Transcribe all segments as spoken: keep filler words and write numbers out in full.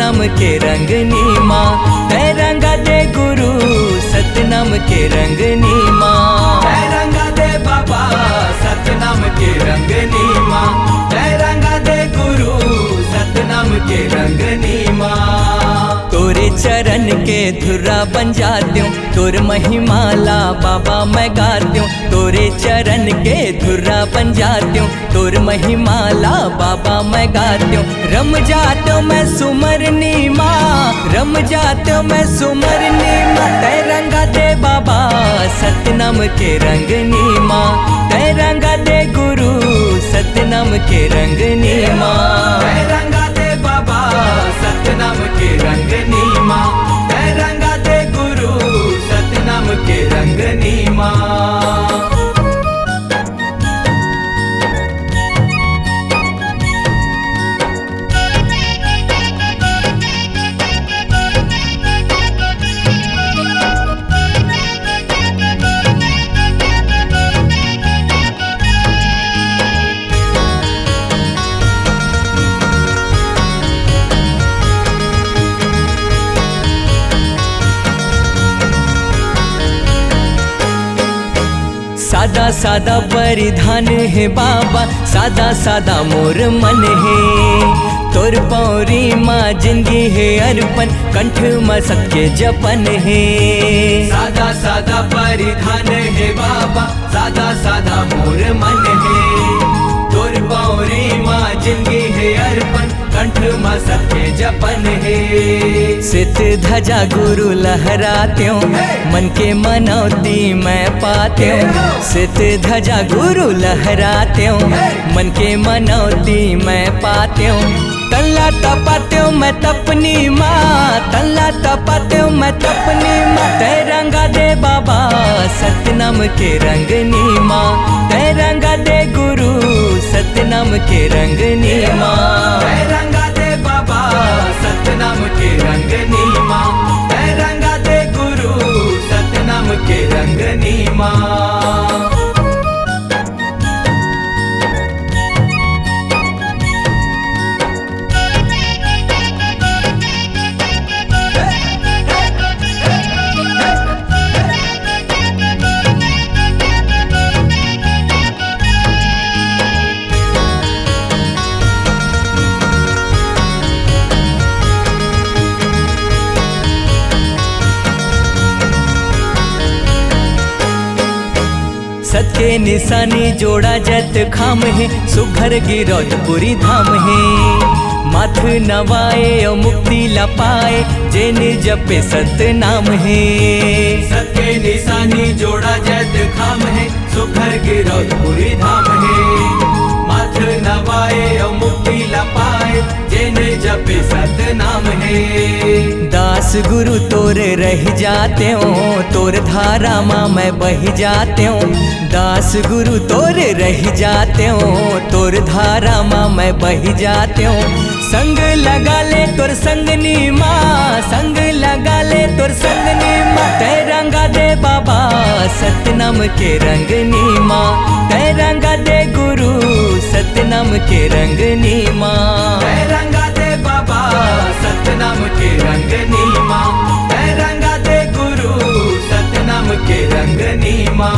नाम के रंगनी मा, तैं रंगा दे गुरु सतनाम के रंगनी मा। तैं रंगा दे बाबा सतनाम के रंगनी मा, तैं रंगा दे गुरु सतनाम के रंगनी मा। तोरे चरण के धुर्रा बन जातेंव, तोर महिमा ला बाबा मैं गातेंव। तोरे चरण के धुर्रा बन जातेंव, तोर महिमा ला बाबा मैं गातेंव। रम जातेंव मैं सुमरनी मा, रम जातेंव मैं सुमरनी मा। तैं रंगा दे बाबा सतनाम के रंगनी मा, तैं रंगा दे गुरु सतनाम के रंगनी मा। तैं रंगा दे बाबा सतनाम के रंगनी मा, तैं रंगा दे गुरु सतनाम के रंगनी मा। सादा सादा परिधान हे बाबा, सादा सादा मोर मन हे। तोर पौरी मा जिंदगी हे अर्पण, कंठ मा सत के जपन हे। सादा सादा परिधान हे बाबा, सादा सादा मोर मन हे। तोर पौरी मा जिंदगी हे अर्पण, कंठ मा सत के जपन हे। सित ध्वजा गुरु लहरातेंव, मन के मनौती मैं पातेंव। सित ध्वजा गुरु लहरातेंव, मन के मनौती मैं पातेंव। तन ला तपातेंव मैं तपनी मा, तन ला तपातेंव मैं तपनी मा। तैं रंगा दे बाबा सतनाम के रंगनी मा, तैं रंगा दे गुरु सतनाम के रंगनी मा। तैं रंगा दे बाबा सतनाम के रंगनी मा, तैं रंगा दे गुरु सतनाम के रंगनी मा। सत के निशानी जोड़ा जैतखाम हे, सुघर गिरौदपुरी धाम हे। माथ नवाए अउ मुक्ति ला पाए, जेन जपे सतनाम हे। सत के निशानी जोड़ा जैतखाम हे, सुघर गिरौदपुरी धाम हे। माथ नवाए अउ मुक्ति ला पाए, जेन जपे सतनाम हे। दास गुरु तोर रहि जातेंव, तोर धारा मा मैं बहि जातेंव। दास गुरु तोर रहि जातेंव, तोर धारा मा मैं बहि जातेंव। संग लगा ले तोर संगनी मा, संग लगा ले तोर संगनी मा। तैं रंगा दे बाबा सतनाम के रंगनी मा, तैं रंगा दे गुरु सतनाम के रंगनी मा। तैं रंगा दे बाबा सतनाम के रंगनी मा, तैं रंगा दे गुरु सतनाम के रंगनी मा।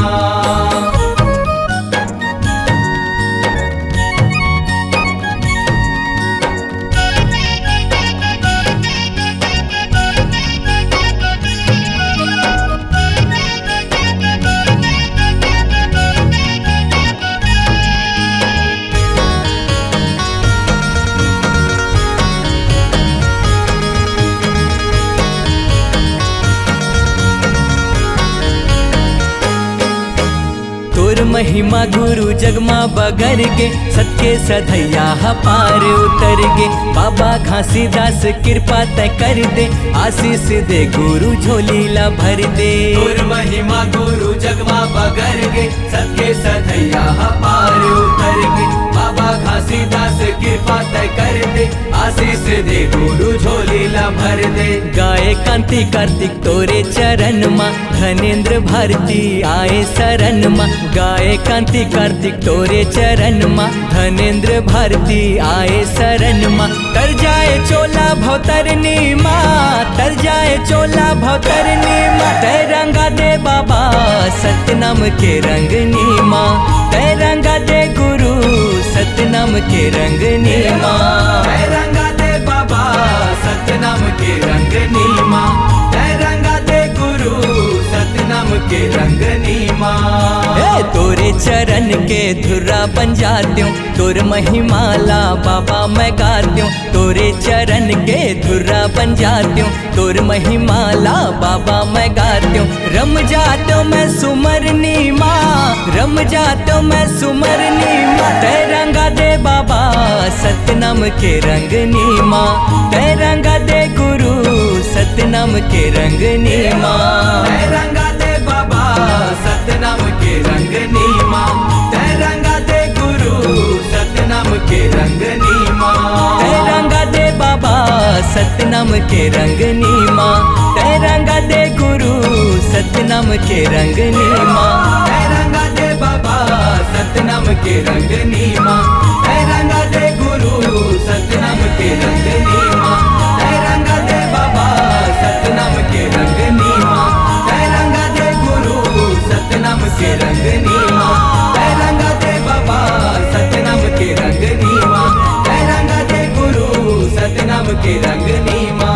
तोर महिमा गुरु जग मा बगर गे, सत के सधैया ह पार उतर गे। बाबा घासीदास कृपा तैं कर दे, आशीष दे गुरु झोली ला भर दे। तोर महिमा गुरु जग मा बगर गे, सत के सधैया ह पार उतर गे। बाबा घासीदास कृपा तै कर दे, आशीष दे गुरु झोली ला भर दे। गाए कांति कार्तिक तोरे चरण मा, धनेंद्र भारती आए शरण मा। गाए कांति कार्तिक तोरे चरण मा, धनेंद्र भारती आए शरण मा। तर जाए चोला भवतरनी मा, तर जाए चोला भवतरनी मा। तै रंगा दे बाबा सतनाम के रंगनी मा, तै रंगा दे गुरु सतनाम के रंगनी मा। तै रंगा दे बाबा सतनाम के रंगनी मा, तै रंगा दे गुरु सतनाम के रंगनी मा। ए, तोरे चरण के धुर्रा बन जात्यों, तोर महिमा ला बाबा मैं गात्यों। तोरे चरण के धुर्रा बन जात्यों, तोर महिमा ला बाबा मैं गात्यों। रम जात्यों मैं सुमरनी मा, रम जात्यों मैं सुमरनी मा। तै रंगा दे बाबा सतनाम के रंगनी मा, तै रंगा दे गुरु सतनाम के रंगनी मा। तै रंगा दे बाबा सतनाम के रंगनी मा, तै रंगा दे गुरु सतनाम के रंगनी मा। तै रंगा दे बाबा सतनाम के रंगनी मा, तै रंगा दे गुरु सतनाम के रंगनी मा। तै रंगा दे बाबा सतनाम के रंगनी मा, तै रंगा दे गुरु सतनाम के रंगनी मा। तै रंगा दे बाबा सतनाम के रंगनी मा, तै रंगा दे गुरु सतनाम के रंगनी मा। तै रंगा दे बाबा सतनाम के रंगनी मा, तै रंगा दे गुरु सतनाम के रंगनी मा।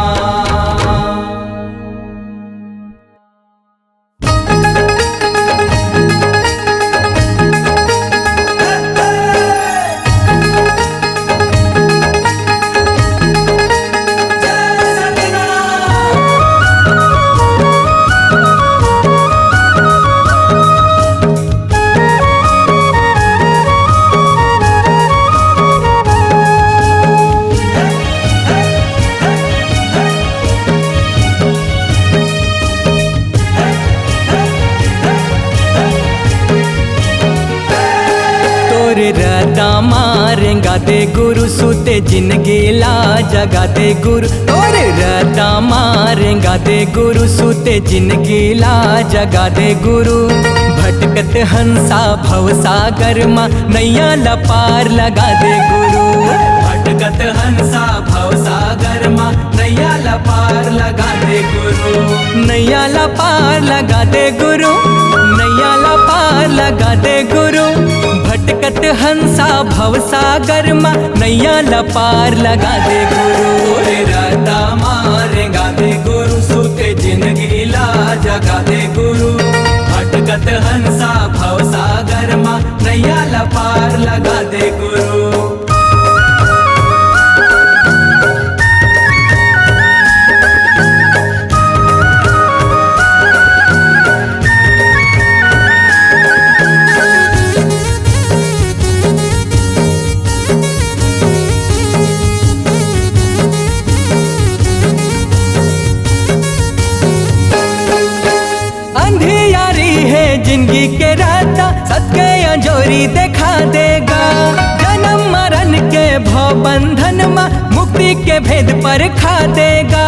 तोरे रदा मा रेंगा दे गुरु, सूते जिनगी ला जगा दे गुरु। तोरे रदा मा रेंगा दे गुरु, सूते जिनगी ला जगा दे गुरु। भटकत हंसा भवसागर मा, नैया ला पार लगा दे गुरु। भटकत हंसा भवसागर मा, नैया ला पार लगा दे गुरु। नैया ला पार लगा दे गुरु, नैया ला पार लगा दे गुरु। भटकत हंसा भवसागर मा, नैया ला पार लगा दे गुरु। तोरे रदा मा रेंगा दे गुरु, सूते जिनगी ला जगा दे गुरु। भटकत हंसा भवसागर मा, नैया ला पार लगा दे गुरु। अंधियारी हे जिनगी के रास्ता, सत के अंजोरी देखा देगा। जनम मरन के भव बंधन मा, मुक्ति के भेद परखा देगा।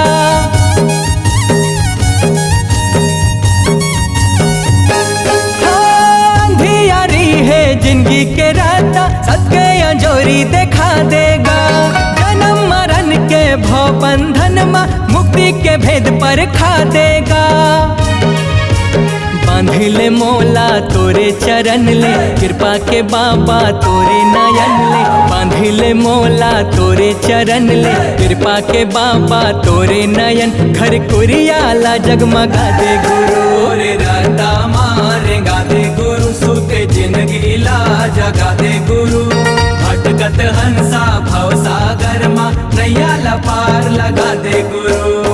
हाँ, अंधियारी हे जिनगी के रास्ता, सत के अंजोरी देखा देगा। जनम मरन के भव बंधन मा, मुक्ति के भेद परखा देगा। बांध ले मोला तोरे चरण ले, कृपा के बाबा तोरे नयन ले। बांध ले मोला तोरे चरण ले, कृपा के बाबा तोरे नयन। घर कुरिया ला जगमगा दे गुरु। तोरे रदा मा रेंगा दे गुरु, सूते जिनगी ला जगा दे गुरु। भटकत हंसा भवसागर मा, नैया ला पार लगा दे गुरु।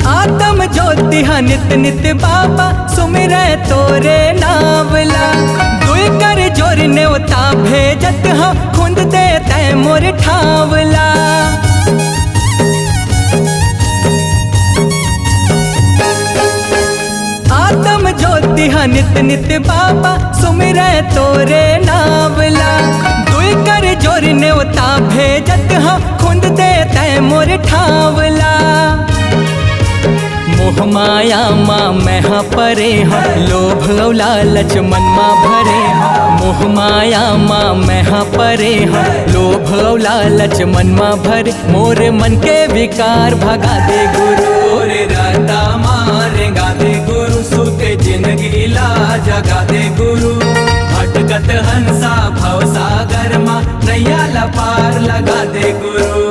आत्म ज्योति इहाँ नित नित बाबा सुमिरै तोरे नावला। दुई कर जोर नेवता भेजत हँव, खुंद दे तैं मोर ठावला। आतम ज्योति ह नित नित बाबा सुमिरै तोरे नावला। दुई कर जोर नेवता भेजत हँव, खुंद दे तैं मोर ठावला। मोह माया मा मैं हा परे हँव, लोभ अउ लालच मन मा भरे हँव। मोह माया मा मैं हा परे हँव, लोभ अउ लालच मन मा भरे। मोर मन के विकार भगा दे गुरु। मोर रद्दा मा रेंगा दे गुरु, सुते जिनगी ला जगा दे गुरु। भटकत हंसा भवसागर मा, नैया ला पार लगा दे गुरु।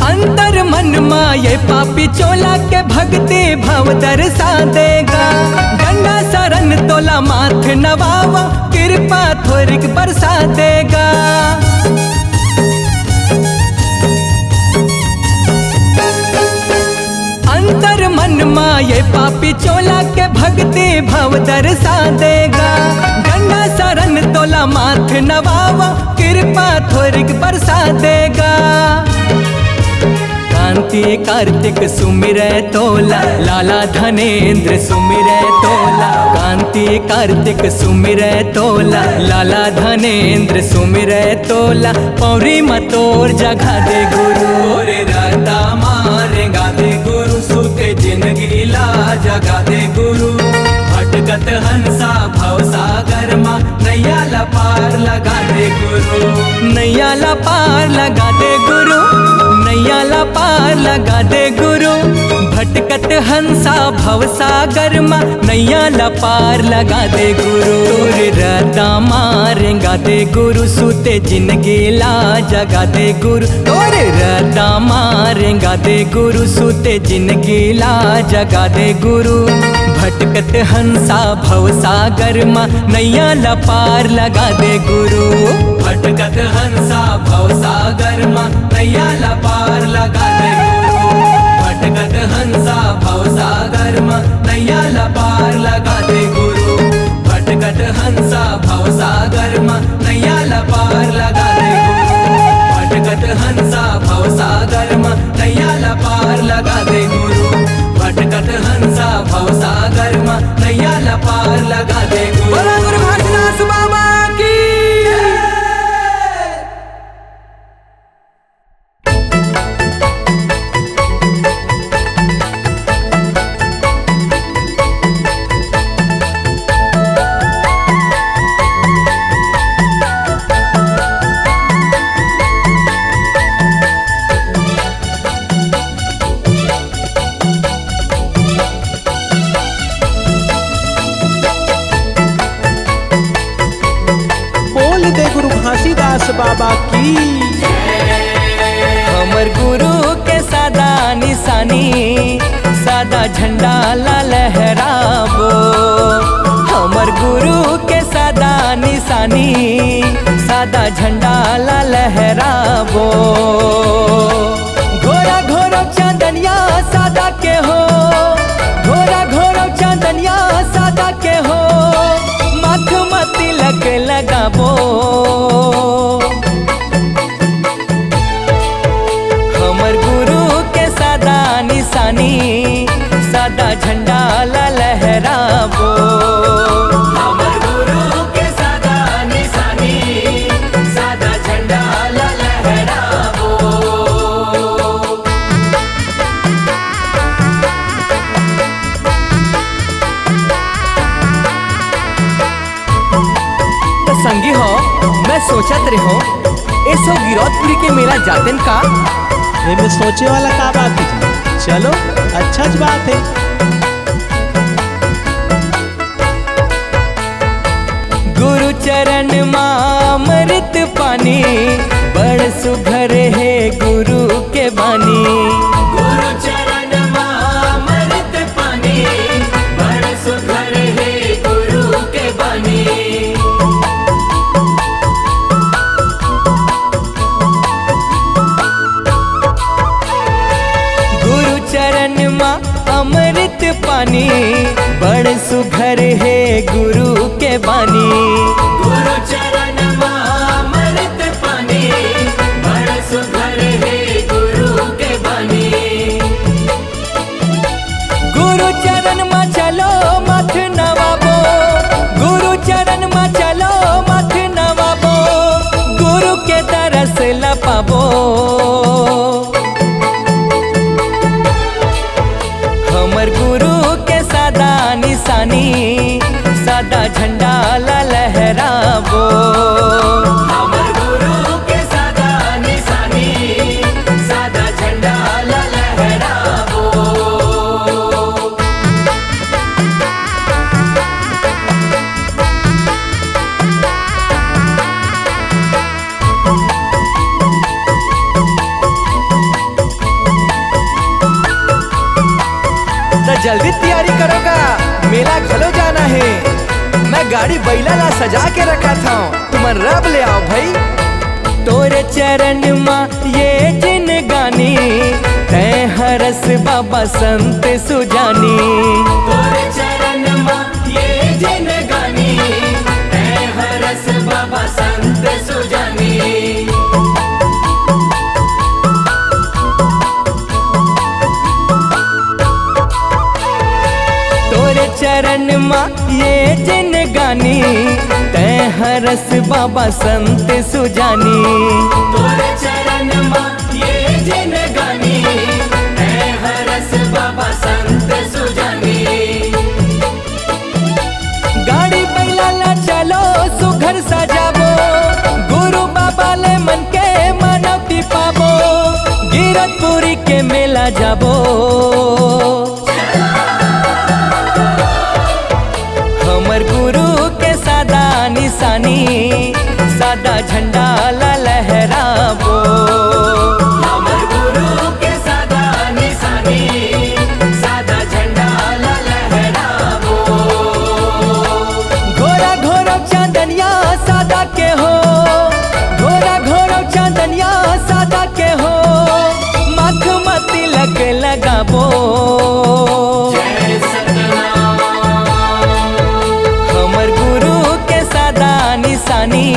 अंतर मन मा ये पापी चोला के भक्ति भाव दर्शा दे गा। डंडा सरन तोला माथ नवावा, कृपा थोरिक बरसा दे गा। अंतर मन मा ये पापी चोला के भक्ति भाव दर्शा दे गा। डंडा सरन तोला माथ नवावा, कृपा थोरिक बरसा दे गा। कांति कार्तिक सुमिरै तोला, लाला धनेंद्र सुमिरै तोला। कांति कार्तिक सुमिरै तोला, लाला धनेंद्र सुमिरै तोला। पौरी म तोर जगा दे गुरु। मोर रद्दा मा रेंगा दे गुरु, सुते जिनगी ला जगा दे गुरु। भटकत हंसा भवसागर मा, नैया ला पार लगा दे गुरु। नैया ला पार लगा दे गुरु, नैया ला पार लगा दे गुरु। भटकत हंसा भवसागर मा, नैया ला पार लगा दे गुरु। तोर रद्दा मा रेंगा दे गुरु, सुते जिनगी ला जगा दे गुरु। तोर रद्दा मा रेंगा दे गुरु, सुते जिनगी ला जगा दे गुरु। भटकत हंसा भवसागर मा, नैया ला पार लगा दे गुरु। भटकत हंसा भवसागर मा, नैया ला पार लगा दे गुरु। भटकत हंसा भवसागर मा, नैया ला पार लगा दे गुरु। भटकत हंसा भवसागर मा, नैया ला पार लगा दे गुरु। भटकत हंसा भवसागर मा, नैया ला पार लगा दे गुरु। भटकत हंसा भवसागर मा, नैया ला पार लगा दे गुरु। बोलो गुरु घासीदास बाबा की। बोल दे गुरु घासीदास बाबा की। हमर गुरु के सादा निशानी, सादा झंडा ला लहराबो। हमर गुरु के सादा निशानी, सादा झंडा ला लहराबो। घोरा घोरा चांदनिया सादा के हो, घोरा घोरा चांदनिया सादा के हो, माथ म तिलक लगाबो। हमर गुरु के सादा निशानी, सादा झंडा ला लहराबो। हमर गुरु के सादा निशानी, सादा झंडा ला लहराबो। त संगी हो, मैं सोचत रेहों, एसो गिरौदपुरी के मेला जातेन का? एमे सोचे वाला का बात हे जी? चलो, अच्छा ज बात हे। गुरु चरण मा अमृत झंडा ला लहराबो। हमर गुरु के सादा निशानी, सादा झंडा ला लहराबो। त जल्दी तैयारी करो गा, मेला घलो जाना हे। मैं गाड़ी बइला ला सजा के रखत हंव, तुमन रब ले आओ भई। तोरे चरण मा ये जिनगानी, तैं हरस बाबा संत सुजानी। तोरे चरण मा ये जिनगानी, तैं हरस बाबा संत सुजानी। तोरे चरण मा ये जिनगानी, तैं हरस बाबा संत सुजानी। तोरे चरण मा ये जिनगानी, तैं हरस बाबा संत सुजानी। गाड़ी बइला ला चलो सुघर सजाबो, गुरु बाबा ले मन के मनौती पाबो, गिरतपुरी के मेला जाबो। हमर गुरु के सादा निशानी, सादा झंडा ला लहराबो। हमर गुरु के सादा निशानी, सादा झंडा ला लहराबो। घोरा घोरा चांदनिया सादा के हो, घोरा घोरा चांदनिया सादा के हो, माथ मा तिलक लगाबो। जय सतनाम। हमर गुरु के सादा निशानी,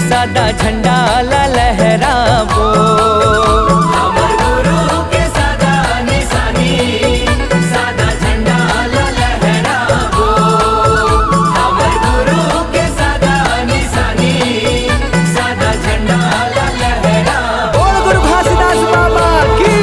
सादा झंडा ला लहराबो। हमर गुरु के सादा निशानी, सादा झंडा ला लहराबो। हमर गुरु के सादा निशानी, सादा झंडा ला लहराबो। बोल गुरु घासीदास बाबा की।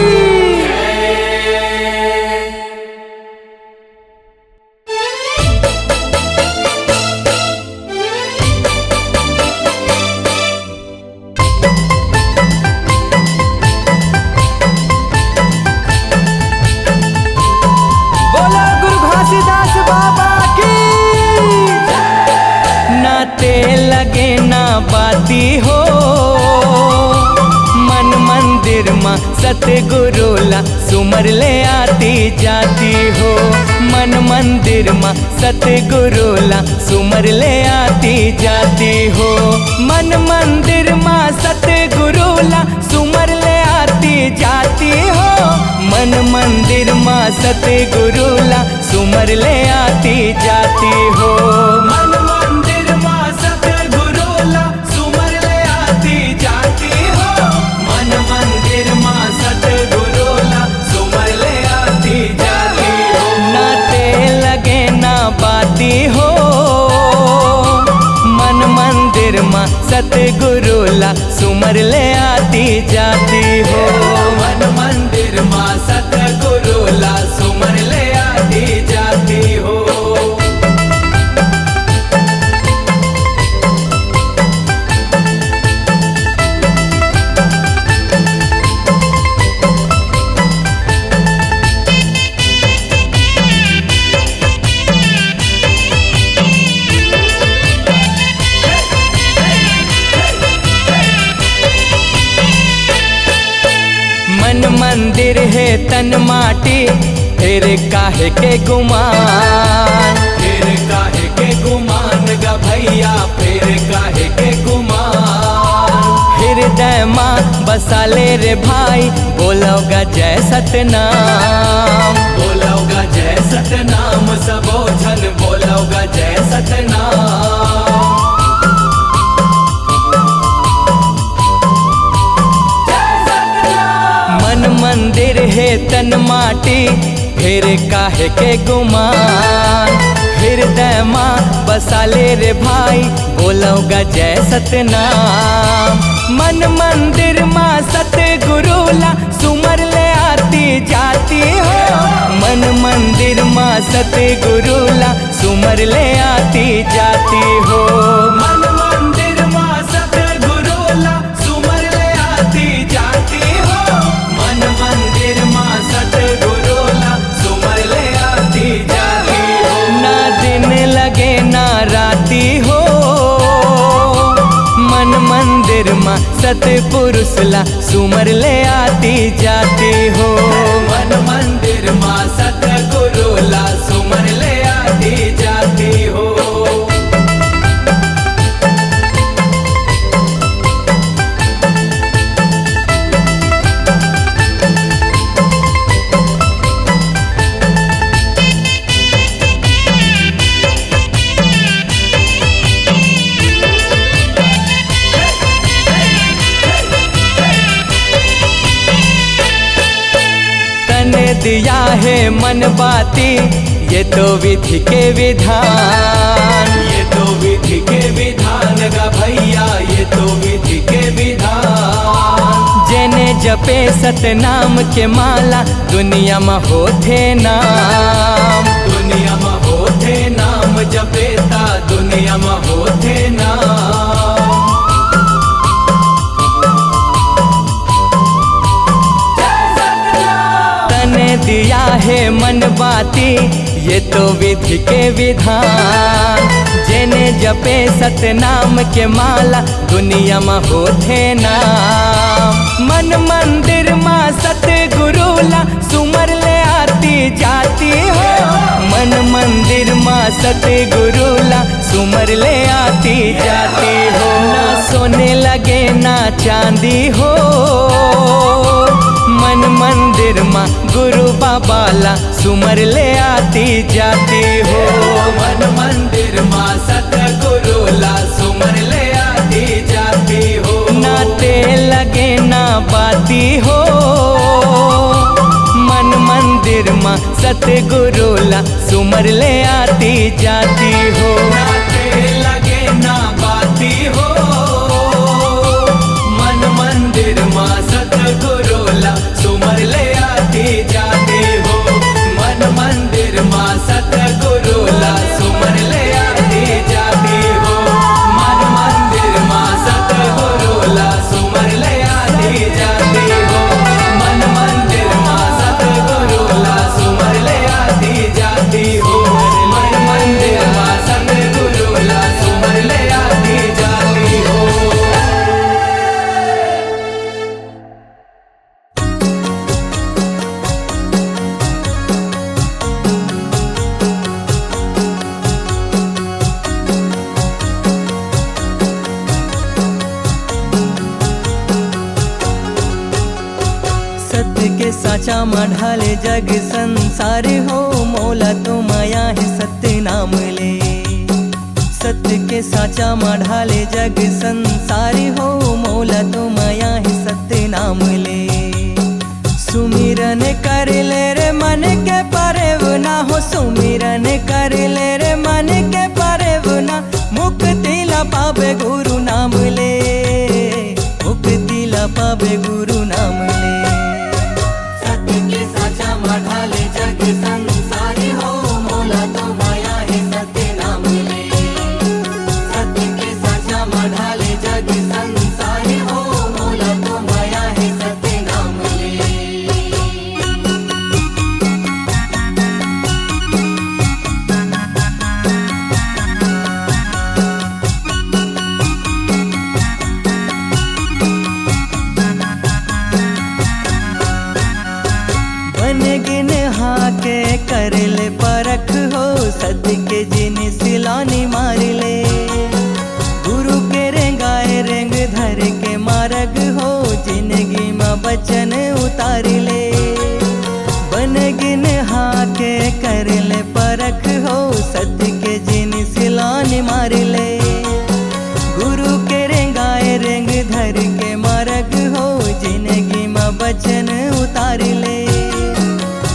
बोलो गुरु घासीदास बाबा की। ना तेल लगे ना बाती हो, मन मंदिर मा सतगुरु ला सुमर ले आती जाती हो। मन मंदिर मा सतगुरु ला सुमर ले आती जाती हो। मन मंदिर मा सतगुरु ला सुमर ले आती जाती हो। मन मंदिर मा सतगुरु ला सुमर ले आती जाती हो। मन मंदिर मा सतगुरु ला सुमर ले आती जाती हो। मन मंदिर मा सतगुरु ला सुमर ले आती जाती हो। ना तेल लगे ना बाती हो, मन मंदिर मा सतगुरु ला सुमर ले आती जाती हो। मन मंदिर मा सतगुरु ला सुमर ले आती जाती हो। मन मंदिर हे तन माटी, फिर काहे के गुमान? फिर काहे के गुमान गा भैया, फिर काहे के गुमान? हृदय मा बसा ले रे भाई, बोलो गा जय सतनाम। बोलो गा जय सतनाम, सबो झन बोलो गा जय सतनाम। मन मंदिर हे तन माटी, फिर काहे के गुमान? हृदय मा बसा ले रे भाई, बोलो गा जय सतनाम। मन मंदिर मा सतगुरु ला सुमर ले आती जाती हो। मन मंदिर मा सतगुरु ला सुमर ले आती जाती हो। मन मंदिर मा सतगुरु ला सुमर ले आती जाती हो। मन मंदिर मा सतगुरु ला सुमर ले आती जाती हो। ना दिन लगे ना राती हो, मन मंदिर मा सतपुरुष ला सुमर ले आती जाती हो। मन मंदिर मा सतगुरु ला सुमर ले आती जाती हो। तने दिया है मन बाती, ये तो विधि के विधान। ये तो विधि के विधान गा भैया, ये तो विधि के विधान। जेने जपे सतनाम के माला, दुनिया म होथे नाम। दुनिया म होथे नाम, जपे ता दुनिया म होथे नाम। तने दिया है मन बाती, ये तो विधि के विधान। जेने जपे सतनाम के माला, दुनिया म होथे नाम। मन मंदिर मा सतगुरु ला सुमर ले आती जाती हो। मन मंदिर मा सतगुरु ला सुमर ले आती जाती हो। ना सोने लगे ना चांदी हो, मन मंदिर मा गुरु बाबा ला सुमर ले आती जाती हो। मन मंदिर मा सतगुरु ला सुमर ले आती जाती हो। ना तेल लगे ना बाती हो, मन मंदिर मा सतगुरु ला सुमर ले आती जाती हो। ना तेल लगे ना बाती हो, मन मंदिर मा सतगुरु ला सुमर ले आती जाती हो। मन मंदिर मा सतगुरु ला सुमर ले आती जाती हो। मन मंदिर मा सतगुरु ला सुमर ले आती जाती हो। मन मंदिर मा सतगुरु ला सुमर ले आती जाती हो। मन मंदिर मा सतगुरु ला सुमर ले आती जाती हो। सत्य के साँचा म ढाले जग संसार हो, मोला तो मया हे सत्य नाम ले। सत्य के साँचा म ढाले जग संसार हो, मोला तो मया हे सत्य नाम ले। सुमिरन कर ले रे मन के परेव ना हो, सुमिरन कर ले रे मन के परेव ना, मुक्ति ला पाबे गुरु नाम ले, मुक्ति ला पाबे गुरु नाम ले। सत्य के साँचा म ढाले जग संसार हो, मोला तो मया हे सत्य नाम ले। सत्य के साँचा म ढाले जग संसार हो, मोला तो मया हे सत्य नाम ले। बन गिन हाके कर ले परख हो, सत्य के जिनिस ला निमार ले। गुरु के रेंगाए रेंग धर के मारग हो, जिनगी म बचन उतार ले। बन गिन हाके कर ले परख हो, सत्य के जिनिस ला निमार ले। गुरु के रेंगाए रेंग धर के मारग हो, जिनगी म बचन उतार ले।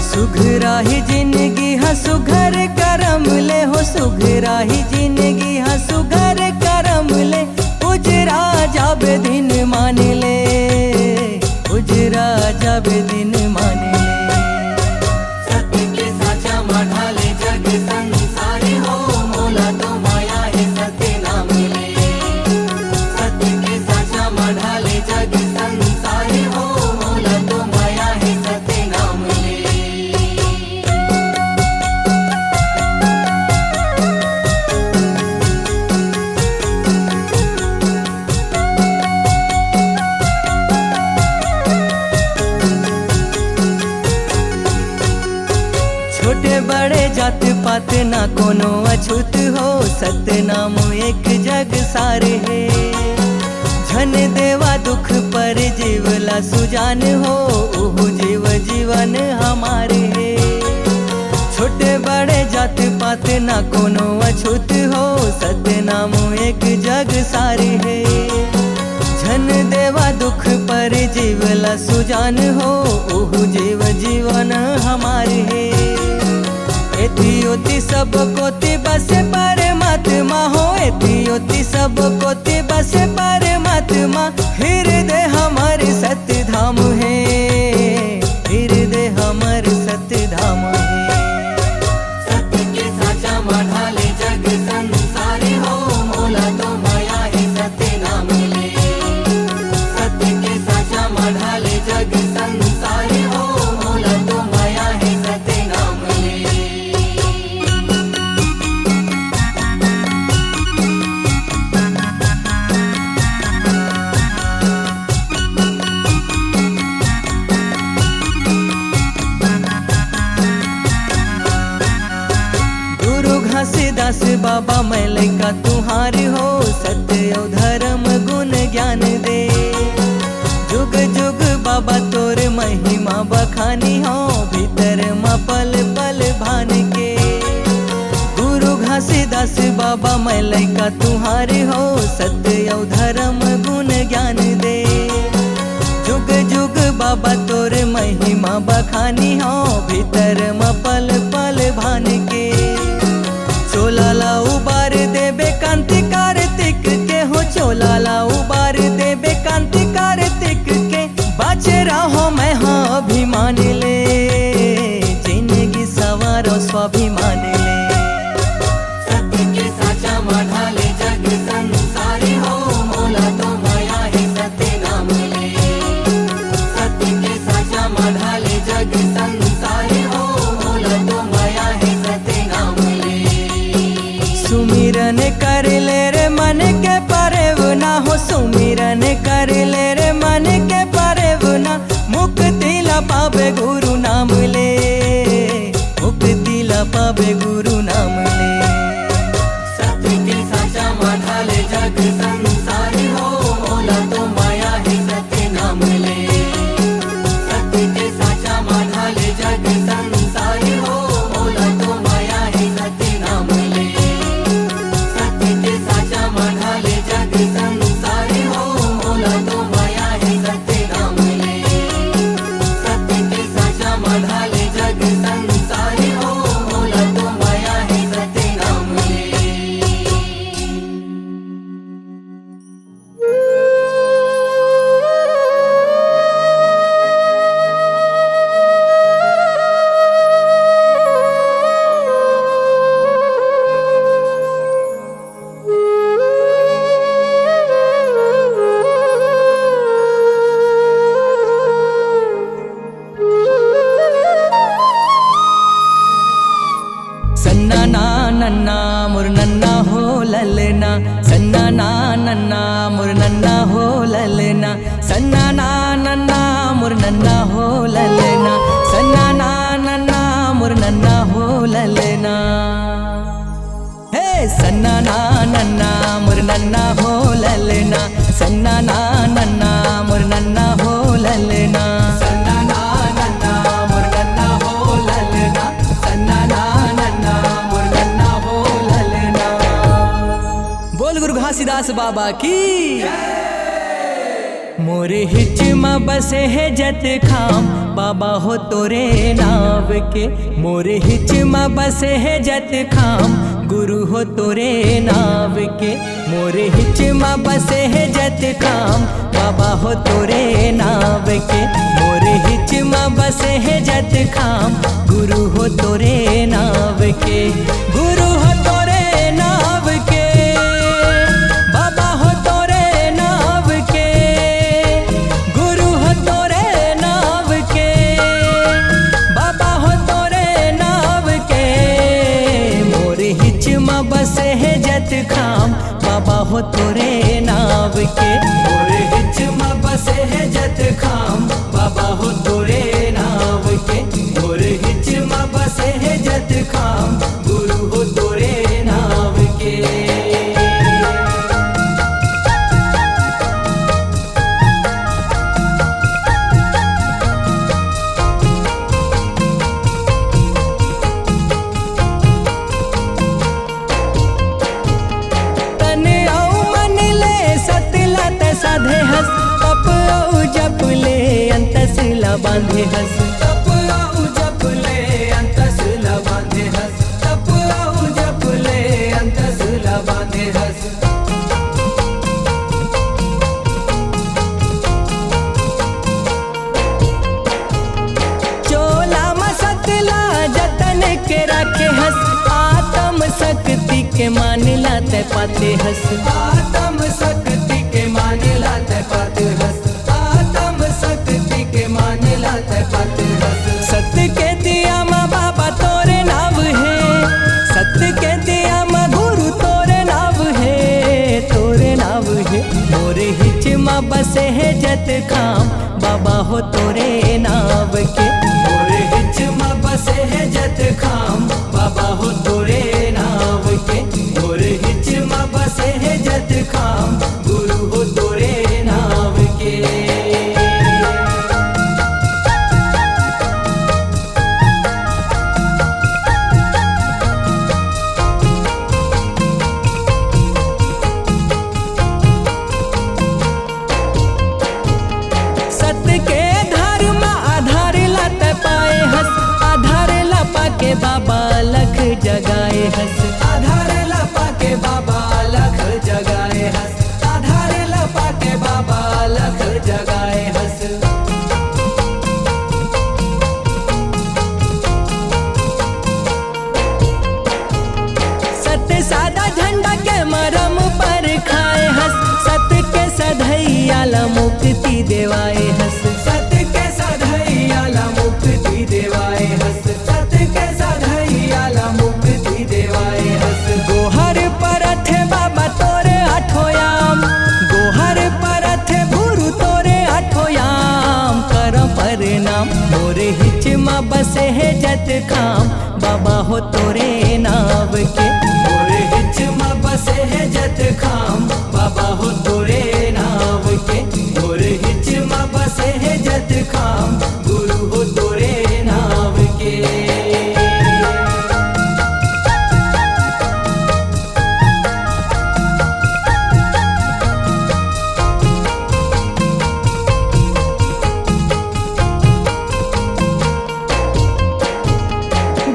सुघराही जिनगी ह सुघर करम ले हो, सुघराही जिनगी ह सुघर करम ले। उजरा जाबे दिन मान ले, उजरा जाबे दिन मान ले। सत्य के साँचा म ढाले जग संसार हो, मोला तो मया बात ना कोनो अछूत हो, सतनाम एक जग सार हे। झन देवा दुख पर जीव ला सुजान हो, उहू जीव जीवन हमार हे। छोटे बड़े जात पात ना कोनो अछूत हो, सतनाम एक जग सार हे। झन देवा दुख पर जीव ला सुजान हो, उहू जीव जीवन हमार हे। एती ओती सब कोती बसे परमात्मा हो, एती ओती सब कोती बसे परमात्मा। हृदय हमर सत धाम हे, हृदय हमर सत धाम हे। सत्य के साचा म ढाले जग संसारी हो, मोला तो मया हे सत्य नाम ले। सत्य के साचा म ढाले जग संसारी हो, मोला तो मया हे सत्य नाम ले। गुरु घासीदास बाबा, मैं लइका तुहार हो, सत्य अउ धर्म गुण ज्ञान दे। जुग जुग बाबा तोर महिमा बखानी हो, भीतर म पल पल भान के। गुरु घासीदास बाबा, मैं लइका तुहार हो, सत्य अउ धर्म गुण ज्ञान दे। जुग जुग बाबा तोर महिमा बखानी हो, भीतर म पल पल भान के। चोला ला उबार देबे कांति कार्तिक के हो, चोला ला उबार देबे कांति कार्तिक के। बाचे रहो मैं हाँ अभिमान ले, जिंदगी सवारो स्वाभिमान ले। सत्य के साचा म ढाले जग संसारी हो, मोला तो मया हे सत्य नाम ले। सत्य के साचा म ढाले जग संसारी हो, मोला तो मया हे सत्य नाम ले। सुमिरन कर ले रे मन के परेव ना हो, सुमिरन कर ले रे मन के परेव ना। मुक्ति ला पाबे गुरु नाम ले, मुक्ति ला पाबे गुरु नाम ले। सत्य के साचा म ढाले जग संसारी हो, मोला तो मया हे सत्य नाम ले। सत्य के साचा म ढाले जग संसारी हो, मोला तो मया हे सत्य नाम ले। सत्य के साचा म ढाले जग संसारी हो, मोला तो मया हे सत्य नाम ले। सत्य के साचा म ढाले जग संसारी हो, मोला तो मया हे सत्य नाम ले। सन्ना ना नन्ना मोर नन्ना हो ललना, सन्ना ना नन्ना मोर नन्ना हो ललना, सन्ना ना नन्ना मोर नन्ना हो ललना, सन्ना ना नन्ना मोर नन्ना हो ललना। हे सन्ना ना नन्ना मोर नन्ना हो ललना, सन्ना ना नन्ना मोर नन्ना हो ललना, सन्ना ना नन्ना मोर नन्ना हो ललना, सन्ना ना नन्ना मोर नन्ना हो ललना। बोल गुरु घासीदास बाबा की। मोरे हिच म बसे हे जत खाम, बाबा हो तोरे नाव के। मोरे हिच म बसे हे जत खाम, गुरु हो तोरे नाव के। मोरे हिच म बसे हे जत खाम, बाबा हो तोरे नाव के। मोरे हिच म बसे हे जत खाम, गुरु हो तोरे नाव के। गुरु हो तोरे नाव के, बाबा हो तोरे नाव के। गुरु हो तोरे नाव के, बाबा हो तोरे नाव के। मोरे हिच म बसे हे जत खाम, बाबा हो तोरे नाव के। मोरे हिच म बसे हे जत खाम, बाबा हो तोरे नाव के। मोरे हिच म बसे हे जत खाम, गुरु तेला तैं साधे हस, तप अउ जप ले अंतस ला बांधे हस। तप अउ जप ले अंतस ला बांधे हस। तप अउ जप ले अंतस ला बांधे हस। चोला म सत ला जतन के राखे हस, आत्म शक्ति के मान ला तैं पाते हस। आत्म शक्ति के मान ला तैं पाते हस। आत्म शक्ति के मान ला तैं पाते हस। सत के दिया म बाबा तोरे नाव हे, सत के दिया म गुरु तोरे नाव हे, तोरे नाव हे। मोरे हिच म बसे हे जत खाम, बाबा हो तोरे नाव के। मोरे हिच म बसे हे जत खाम, बाबा हो तोरे नाव के। मोरे हिच म बसे हे जत खाम, गुरु हो तोरे नाव के। सत के धार म आधार ला तैं पाए हस, आधार ला पाके बाबा अलख जगाए हस। आधार ला पाके बाबा अलख जगाए हस, आधार ला पाके बाबा अलख जगाए हस। सत सादा झंडा के मरम परखाए हस, सत के सधइया ला मुक्ति देवाए हस। सत के सधइया ला मुक्ति देवाए हस। सत के सधइया ला मुक्ति देवाए हस। गोहर परथे बाबा तोरे आठो याम, गोहर परथे गुरु तोरे आठो याम। करम परनाम मोरे हिच म बसे हे जत खाम, बाबा हो तोरे नाव के। मोरे हिच म बसे हे जत खाम, बाबा हो तोरे नाव के। मोरे हिच म बसे हे जत खाम, गुरु हो तोरे नाव के।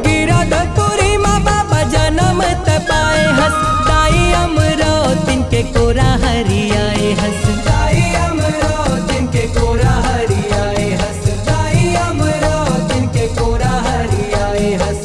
गिरधपुरी म बाबा जनम तैं पाए हस, दाई अमरौतिन के कोरा हरियाए हस। दाई अमरौतिन के कोरा हरियाए हस। दाई अमरौतिन के कोरा हरियाए हस।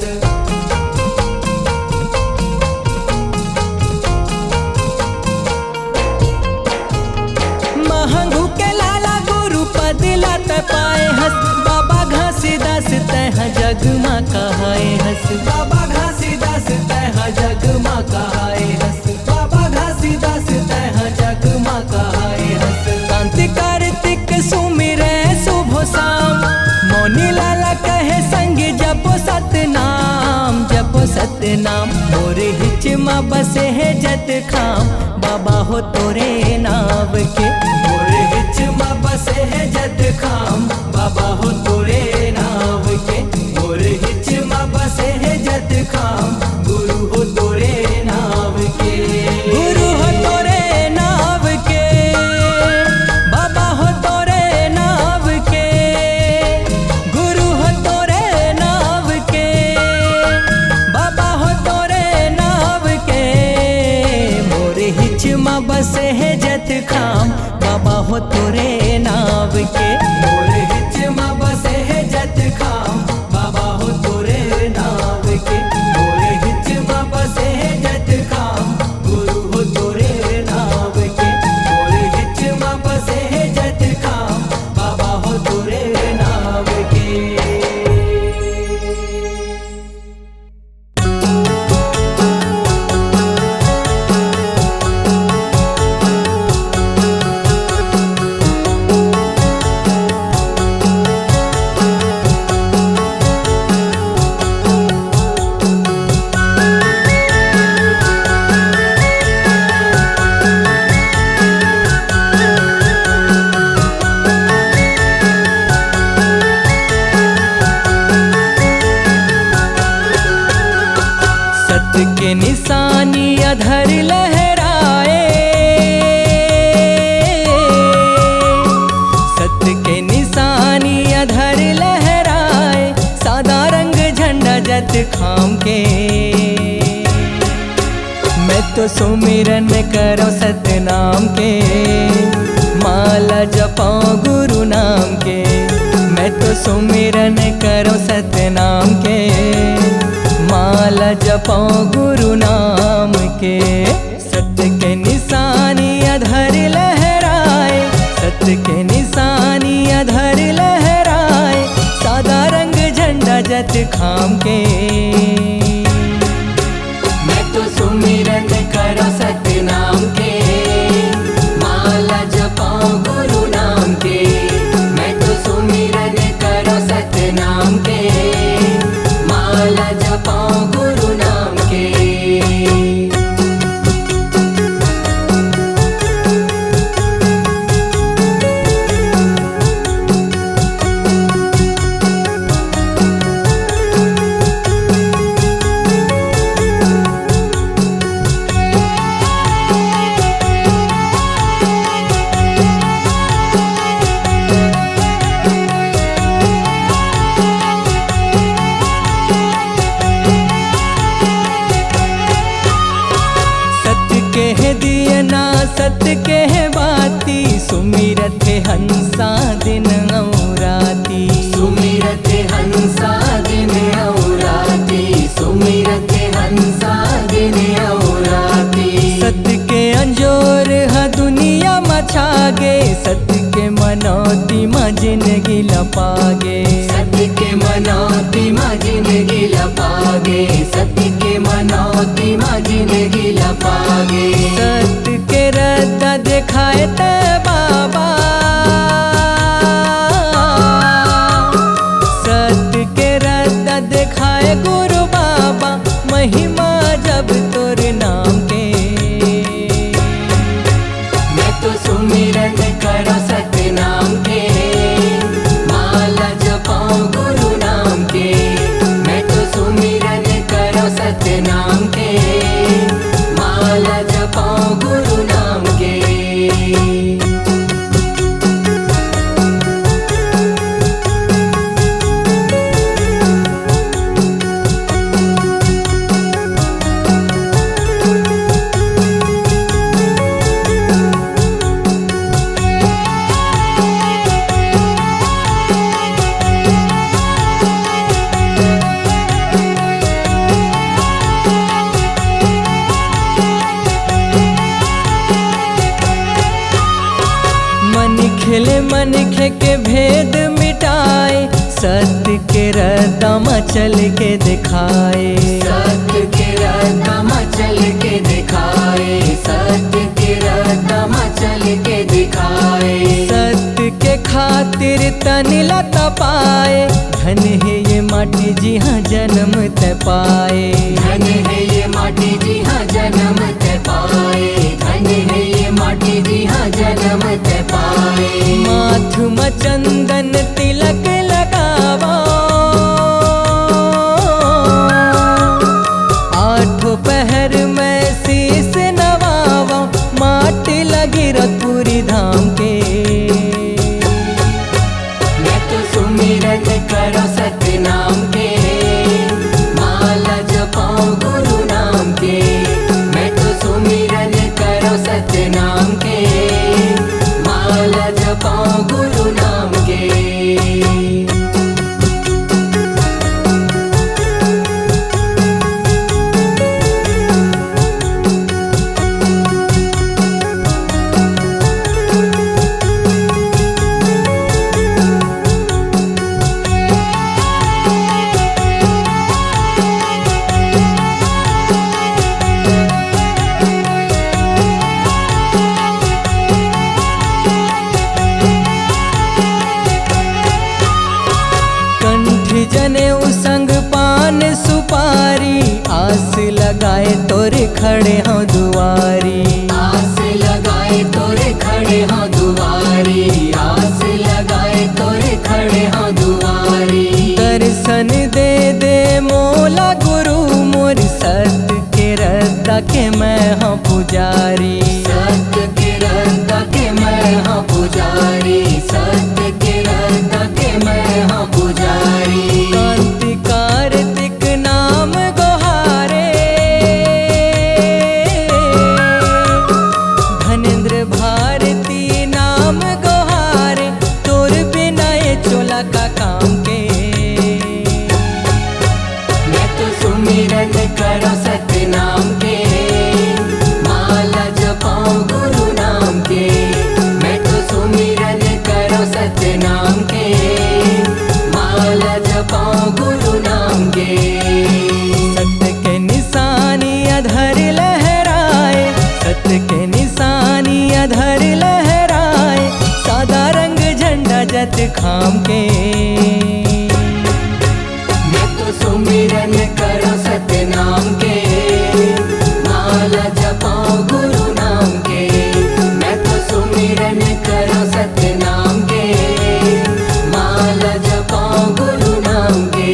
महंगू के लाला गुरु पद ला तैं पाए हस, बाबा घासीदास तैं ह जग म कहाए हस। बाबा घासीदास तैं ह जग म कहाए हस। बाबा घासीदास तैं ह जग म कहाए हस। कांति कार्तिक सुमिरे सुभो शाम, मौनी लाला कहे संग जपो सतनाम, जपो सतनाम। मोरे हिच म बसे हे जत खाम, बाबा हो तोरे नाव के। मोरे हिच म बसे हे जत खाम, बाबा हो तोरे नाव के। मोरे हिच म बसे हे जत खाम, गुरु हो तोरे नाव के। गुरु हो तोरे नाव के, बाबा हो तोरे नाव के। गुरु हो तोरे नाव के, बाबा हो तोरे नाव के। मोरे हिच म बसे हे जत खाम, बाबा हो तोरे नाव के। मोरे हिच म बसे हे जत खाम, बाबा हो तोरे नाव के। मोरे हिच म बसे हे जत खाम, गुरु हो तोरे नाव के। मोरे हिच म बसे हे जत खाम, बाबा हो तोरे नाव के। सुमिरन करौं सतनाम के, माला जपौं गुरु नाम के। मैं तो सुमिरन करौं सतनाम के, माला जपौं गुरु नाम के। सत्य के निशानी अधर लहराए, सत्य के निशानी अधर लहराए, सादा रंग झंडा जत खाम के। मैं तो सुमिरन करौं सतनाम के, माला जपौं गुरु नाम के। मैं तो सुमिरन करौं सतनाम के, माला जपौं गुरु नाम के। सत्य के हे दियना, सत्य के हे बाती, सुमिरत हे हंसा दिन अउ राती। सुमिरत हे हंसा दिन अउ राती, सुमिरत हे हंसा दिन अउ राती। सत्य के अंजोर ह दुनिया म छागे, सत्य के मनौती म जिनगी ल पागे। सत्य के मनौती म जिनगी ल पागे, सत्य के मनौती म जिनगी ल पागे। सत्य के रद्दा देखाए ते बाबा, सत्य के रद्दा देखाए गुरु बाबा, महिमा जब तोर नाम के। मैं तो सुमिरन करौं सतनाम के, माला जपौं गुरु नाम के। मैं तो सुमिरन करौं सतनाम के, माला जपौं गुरु नाम के। मन खेले मन खे के भेद मिटाए, सत्य के रद्दा म चल के दिखाए। सत्य के रद्दा म चल के दिखाए, सत्य के रद्दा म चल के दिखाए। सत्य के खातिर तन ल तपाए, धन हे ये माटी जिहाँ जनम तैं पाए। धन हे ये माटी जिहाँ जनम तैं पाए, धन हे ये माटी जिहाँ जनम तैं पाए। माथ म चंदन तिलक लगावौं, आठों पहर मैं शीश नवावौं, माटी लगी रतपुरी धाम के। मैं तो सुमिरन करौं सतनाम के, माला जपौं गुरु नाम के। मैं तो सुमिरन करौं सतनाम के, माला जपौं गुरु नाम के। कंठ जनेऊ संग पान सुपारी, आस लगाए तोर खड़े हौं दुआरी। आस लगाए तोर खड़े हौं दुआरी, आस लगाए तोर खड़े हौं दुआरी। दर्शन दे दे मोला गुरु मोर, सत्य के रद्दा के मैं हौं पुजारी। सत्य के रद्दा के मैं हौं पुजारी, सत्य के रद्दा के मैं हौं पुजारी। कांति कार्तिक नाम गोहारे, खाम के। मैं तो सुमिरन करो सतनाम के, माला जपाओ गुरु नाम के। मैं तो सुमिरन करो सतनाम के, माला जपाओ गुरु नाम के।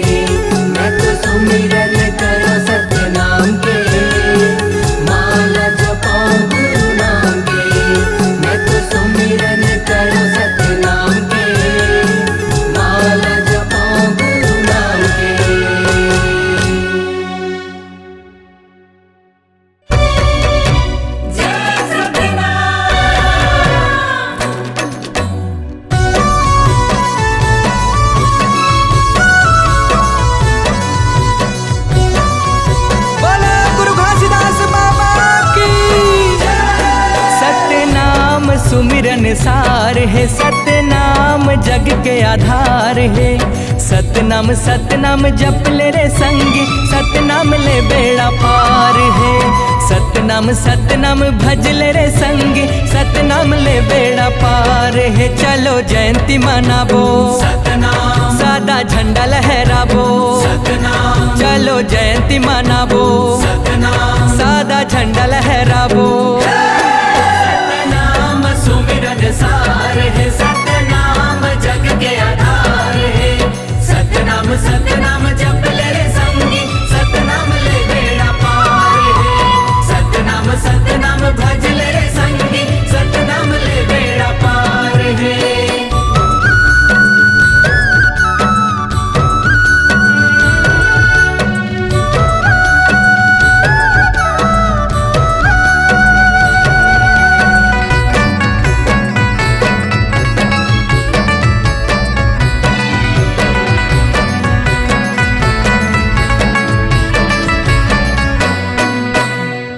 मैं तो सुमिरन करो सतनाम के, माला जपाओ गुरु नाम के। मैं तो सुमिरन करो सतनाम के, माला जपाओ गुरु नाम के। बोलो गुरु घासीदास बाबा की। सतनाम सुमिरन सार हे, सतनाम जग के आधार हे। सतनाम सतनाम जप ले रे संगी, सतनाम ले बेड़ा पार हे। सतनाम सतनाम भज ले रे संगी, सतनाम ले बेड़ा पार हे। चलो जयंती मनाबो, सतनाम। सादा झंडा लहराबो, सतनाम। चलो जयंती मनाबो, सतनाम। सादा झंडा लहराबो। सतनाम सुमिरन सार हे, सतनाम जग के आधार हे। सतनाम सतनाम जप ले रे संगी, सतनाम ले बेड़ा पार हे। सतनाम सतनाम भज ले रे संगी, सतनाम ले बेड़ा पार हे।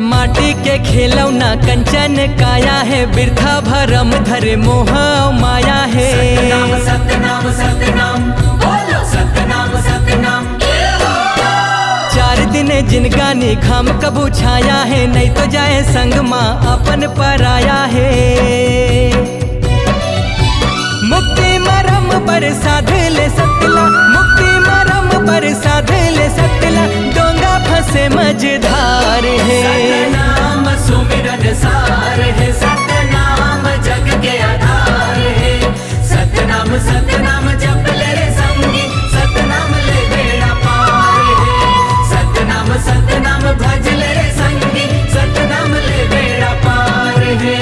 माटी के खिलौना कंचन काया हे, बिरथा भरम धरे मोह माया हे। सतनाम सतनाम सतनाम, बोलो सतनाम सतनाम। चार दिन जिनगानी घाम कभू छाया हे, नहीं तो जाए संग मा अपन पराया हे। मुक्ति मरम बर साध ले सतला, मुक्ति मरम बर साध ले सतला, डोंगा फंसे मझधार हे। सतनाम सुमिरन सार हे, सतनाम जग के आधार हे। सतनाम सतनाम जप ले रे संगी, सतनाम ले बेड़ा पार हे। सतनाम सतनाम भज ले रे संगी, सतनाम ले बेड़ा पार हे।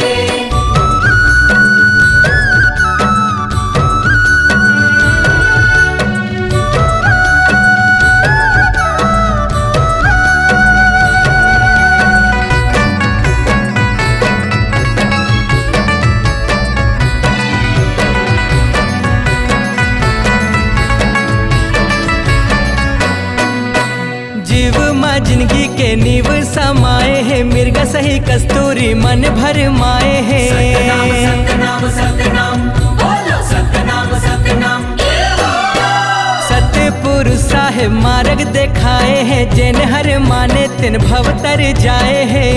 जीव मा जिनगी के नीव समाए हे, मिर्ग सही कस्तूरी मन भर माए हे। सतनाम सतनाम सतनाम, बोलो सतनाम सतनाम। सतपुरुष साहेब मार्ग देखाए हे, जेन हर माने तेन भव तर जाए हे।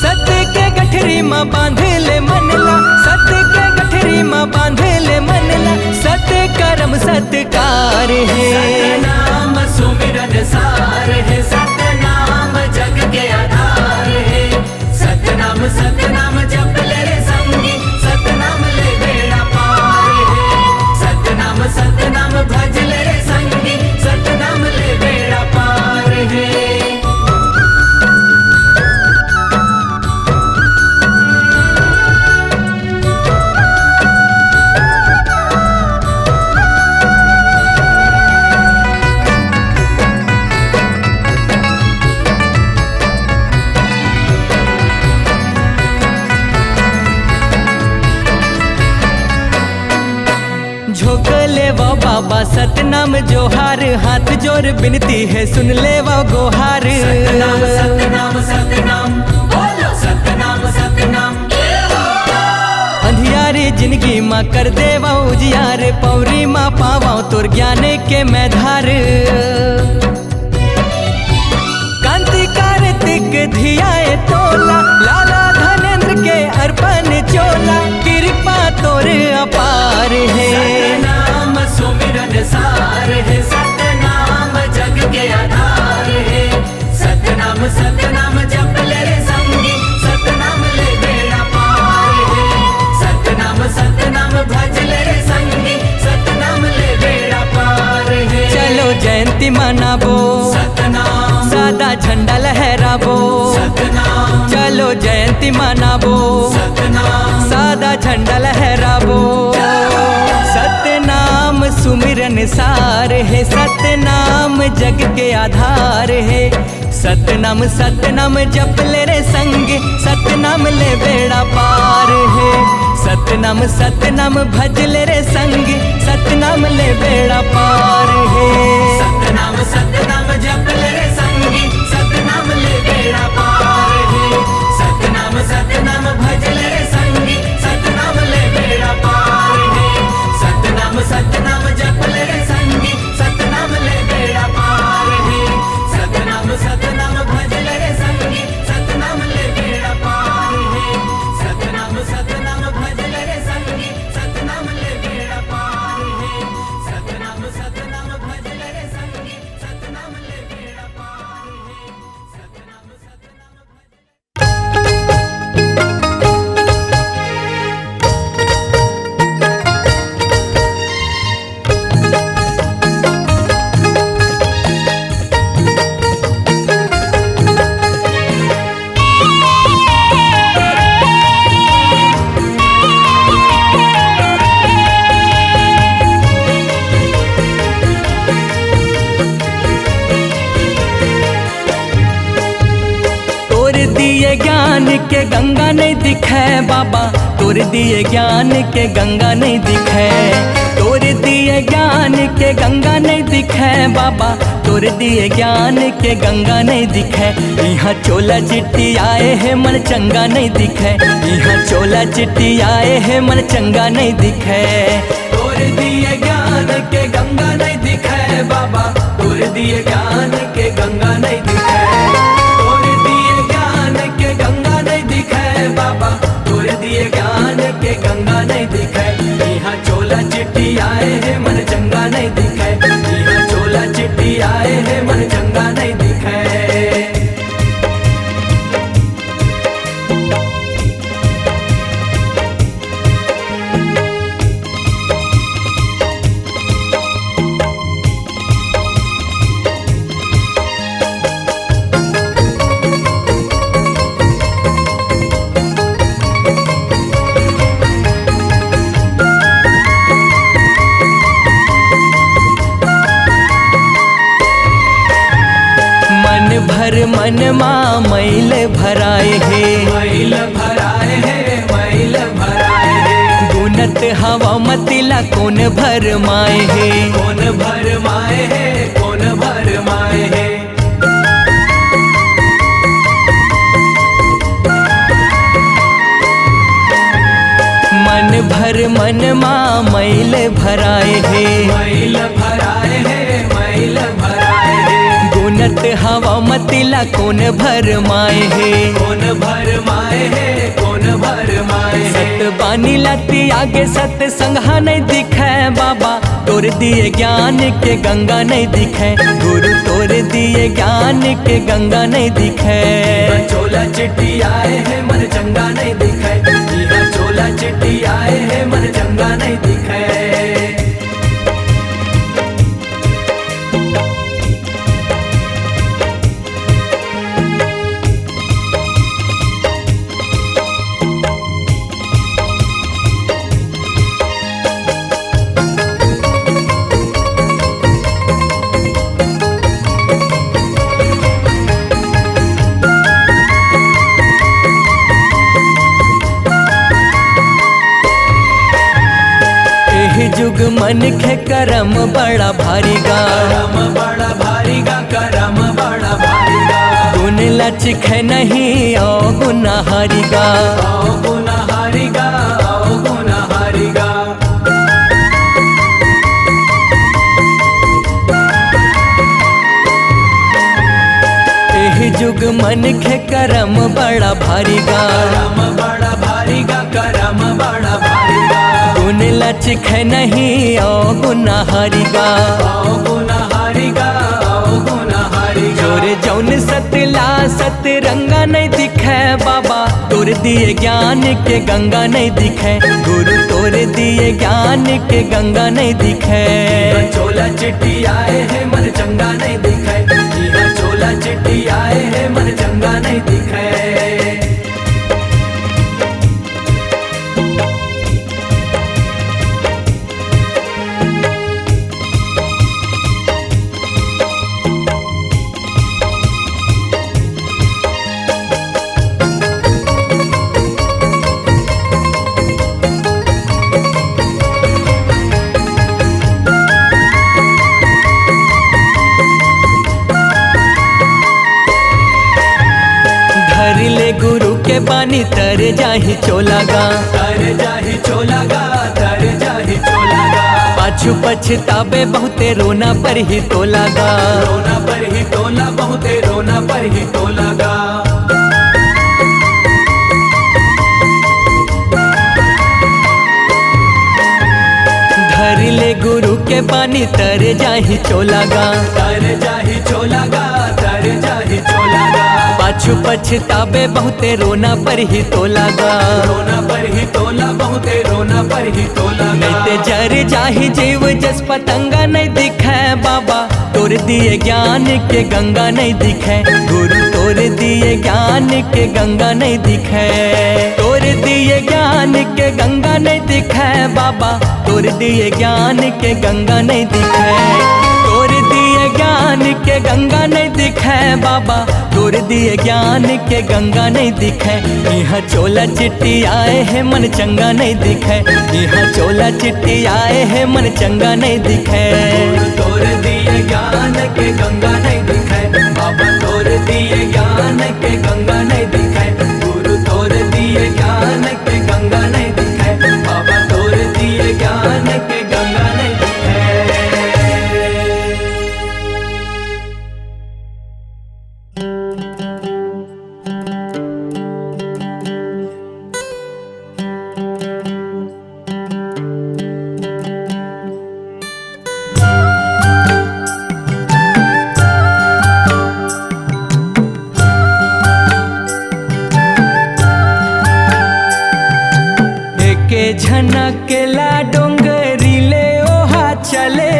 सत के गठरी म बांध ले मन ला, सत के गठरी म बांध ले मन ला, सत करम सतकार हे। सतनाम सुमिरन सार हे, सतनाम जग के आधार हे। सतनाम सतनाम जप ले रे संगी, सतनाम ले बेड़ा पार हे। सतनाम सतनाम भज ले रे संगी, सतनाम ले बेड़ा पार हे। झोंक लेवा बाबा सतनाम जोहार, हाथ जोर बिनती हे सुन लेवा गोहार। सतनाम सतनाम सतनाम, बोलो सतनाम सतनाम। अंधियारी जिनगी मा कर देवा उजियार, पौरी मा पावा तोर ज्ञान के मैं धार। कांति कार्तिक धियाए तोला, लाला धनेंद्र के अर्पण चोला, कृपा तो पार हे। सतनाम सुमिरन सार हे, सतनाम जग के आधार हे। सतनाम, सतनाम जप ले रे संगी, सतनाम ले बेड़ा पार हे। सतनाम, सतनाम भज ले रे संगी, सतनाम ले बेड़ा पार हे। चलो जयंती मनाबो, सतनाम। सादा झंडा लहराबो, सतनाम। चलो जयंती मनाबो, सतनाम। सादा झंडा लहराबो। सतनाम सुमिरन सार हे, सतनाम जग के आधार हे। सतनाम, सतनाम जप ले रे संगी, सतनाम ले बेड़ा पार हे। सतनाम, सतनाम भज ले रे संगी, सतनाम ले बेड़ा पार हे। सतनाम, सतनाम जप ले रे संगी, सतनाम ले बेड़ा पार हे। सतनाम, सतनाम भज ले रे संगी, सतनाम ले बेड़ा पार हे। सतनाम, सतनाम जप ले रे संगी, सतनाम ले बेड़ा पार हे। सतनाम, सतनाम भज ले रे संगी, सतनाम ले बेड़ा पार हे। सतनाम, सतनाम भज ले रे संगी, सतनाम ले बेड़ा पार हे। सतनाम, सतनाम भज ले रे संगी, सतनाम ले बेड़ा पार हे। सतनाम, सतनाम भज ले तोर दिए ज्ञान के गंगा नहीं दिखे बाबा, तोर दिए ज्ञान के गंगा नहीं दिखे, तोर दिए ज्ञान के गंगा नहीं दिखे बाबा, तोर दिए ज्ञान के गंगा नहीं दिखे। इहाँ चोला चिट्टी आए हे मन चंगा नहीं दिखे, इहाँ चोला चिट्टी आए हे मन चंगा नहीं दिखे। तोर दिए ज्ञान के गंगा नहीं दिखे बाबा, तोर दिए ज्ञान के गंगा नहीं दिखे। तोर दिए ज्ञान के गंगा नहीं दिखे बाबा, तोर दिए ज्ञान के गंगा नहीं दिखे। इहाँ चोला चिट्टी आए हे मन चंगा नहीं दिखे, इहाँ चोला चिट्टी आए हे मन चंगा नहीं दिखे। मन भर मन मा मैल भराए हे, मैल भराए हे, मैल भराए हे। गुनत हवा मतिला कोन भरमाए हे, कोन भरमाए हे, कोन भरमाए हे। मन भर मन मा मैल भराए हे, मैल भराए हे, मैल भराए हे। गुनत हवा मतिला कोन भरमाए हे, कोन भरमाए हे, कोन भरमाए हे। सत बानी लाती आगे सत संघा नहीं दिखे बाबा, तोर दिए ज्ञान के गंगा नहीं दिखे, गुरु तोर दिए ज्ञान के गंगा नहीं दिखे। इहाँ चोला चिट्टी आए हे मन चंगा नहीं दिखे, इहाँ चोला चिट्टी आए हे मन चंगा नहीं दिखे। एह जुग मनखे करम बड़ा भारी गा, करम बड़ा भारी गा, करम बड़ा भारी गा। गुन ला चिखे नहीं औ गुनाहारी गा, औ गुनाहारी गा, औ गुनाहारी गा। एह जुग मनखे करम बड़ा भारी गा, करम बड़ा भारी गा, करम बड़ा भारी गा। गुन चिखे नहीं ओ गुनाहरी गा, ओ गुनाहरी गा, ओ गुनाहरी गा। जोरे जौन सतला सतरंगा नहीं दिखे बाबा, तोर दिए ज्ञान के गंगा नहीं दिखे, गुरु तोर दिए ज्ञान के गंगा नहीं दिखे। चोला चिट्टी आए है मन चंगा नहीं दिखे, चोला चिट्टी आए है मन चंगा नहीं दिखे। धर ले गुरु के बानी, तर जाही चोला गा। तर जाही चोला गा, तर जाही चोला गा। पाछू पछताबे बहुते, रोना पर ही तोला गा। रोना पर ही तोला, बहुते रोना पर ही तोला गा। धर ले गुरु के बानी, तर जाही चोला गा। तर जाही चोला गा, तर जाही चोला गा। पाछू पछताबे बहुते, रोना पर ही तोला गा। रोना पर ही तोला, बहुते रोना पर ही तोला गा। नहीं ते जर जाही जीव जस पतंगा नहीं दिखे बाबा, तोर दिए ज्ञान के गंगा नहीं दिखे। गुरु तोर दिए ज्ञान के गंगा नहीं दिखे। तोर दिए ज्ञान के गंगा नहीं दिखे बाबा, तोर दिए ज्ञान के गंगा नहीं दिखे। तोर दिए ज्ञान के गंगा नहीं दिखे बाबा, तोर दिए ज्ञान के गंगा नहीं दिखे। इहाँ चोला चिट्टी आए है मन चंगा नहीं दिखे, इहाँ चोला चिट्टी आए है मन चंगा नहीं दिखे। तोर दिए ज्ञान के गंगा नहीं दिखे बाबा, तोर दिए ज्ञान के गंगा नहीं दिखे। गुरु तोर दिए ज्ञान के गंगा नहीं दिखे बाबा, तोर दिए ज्ञान के गंगा नहीं दिखे। एके झनक ला डोंगरी ले ओहा चले,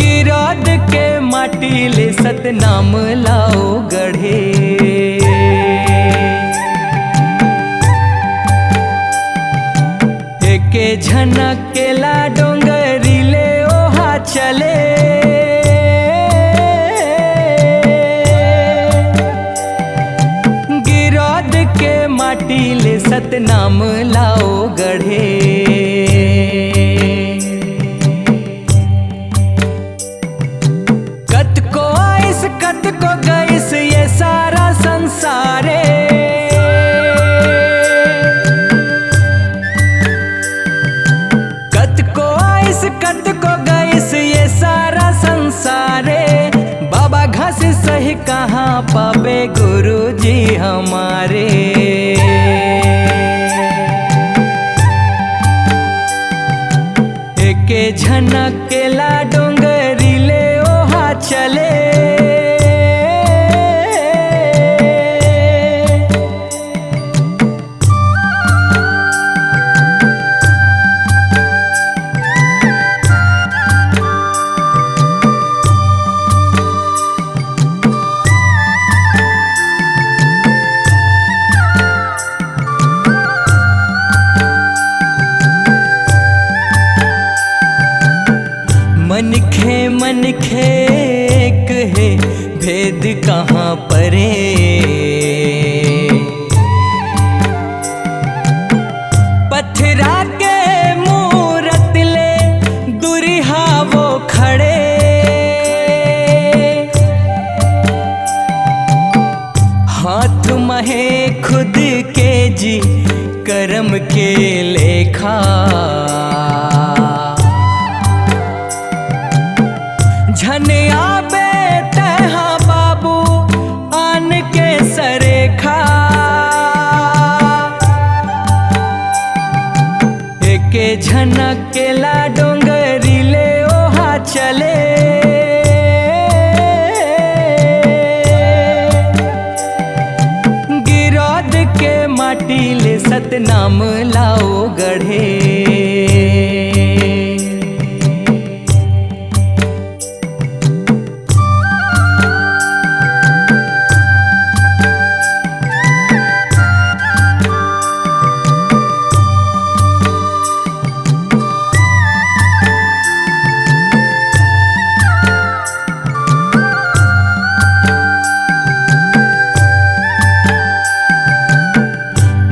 गिरौद के माटी ले सतनाम ला ओ गढ़े। एके झनक ला डोंगरी ले ओहा चले, गिरौद के माटी ले सतनाम ला ओ गढ़े। कतको आइस, कतको गइस ये सारा संसारे। कतको आइस, कतको गइस ये सारा संसारे। बाबा घास सही कहाँ पाबे गुरुजी हमारे। एके झनक ला डोंगरी ले ओहा चले। मनखे मनखे एक हे, भेद कहाँ परे। पथरा के मूरत ले दुरिहा वो खड़े। हाथ महे खुद के जी करम के लेखा। झन आबे तैहा बाबू आन के सरेखा। नाम लाओ गढ़े।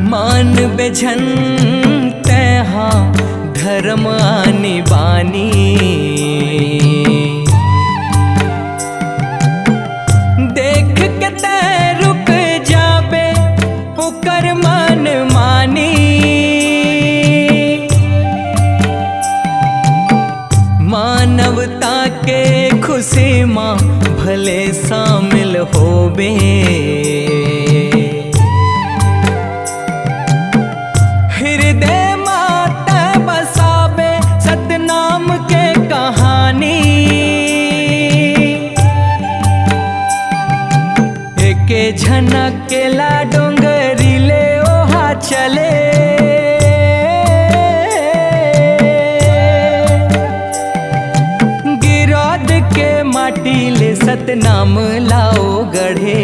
मानबे झन तैं हा धरम आनी बानी, देख के तैं रुक जाबे ओकर मन मानी। मानवता के खुशी मा भले शामिल होबे, हृदय मा तैं बसाबे सतनाम के कहानी। एके झन अकेला डोंगरी ले ओहा चले, गिरौद के माटी ले सतनाम लाओ गढ़े।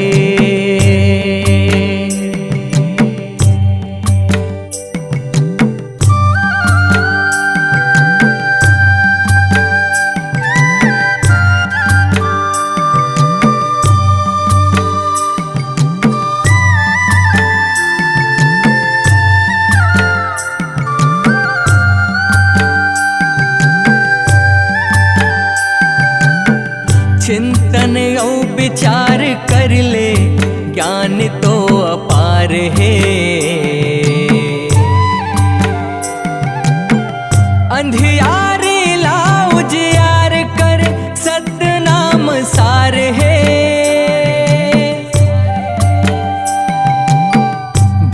चिंतन अउ विचार कर ले, ज्ञान तो अपार हे। अंधियार ला उजियार कर, सतनाम सार हे।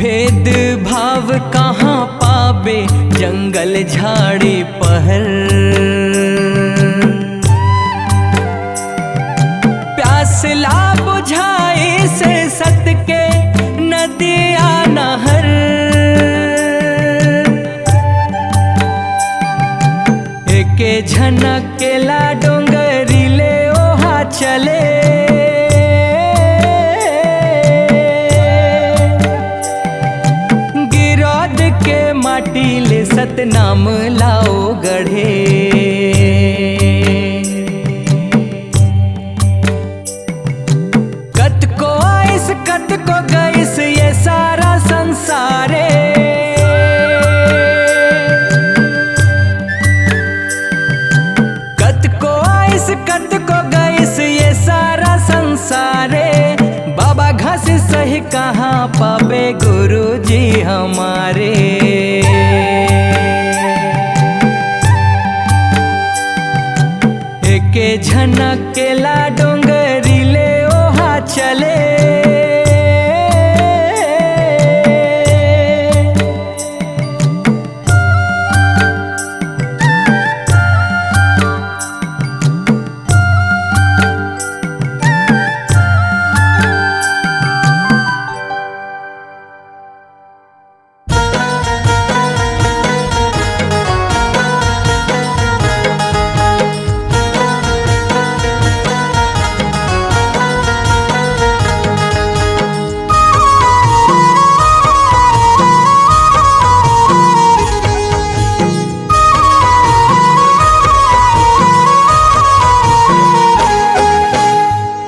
भेद भाव कहाँ पाबे, जंगल झाड़ी पहर। प्यास ला बुझाइस सत के नदिया नहर। एके झन अकेला डोंगरी ले ओहा चले, गिरौद के माटी ले सतनाम लाओ गढ़े। कतको आइस, कतको गइस ये सारा संसारे। कतको आइस, कतको गइस ये सारा संसारे। बाबा घासी सही कहाँ पाबे गुरुजी हमारे। एके झन अकेला डोंगरी ले ओहा चले।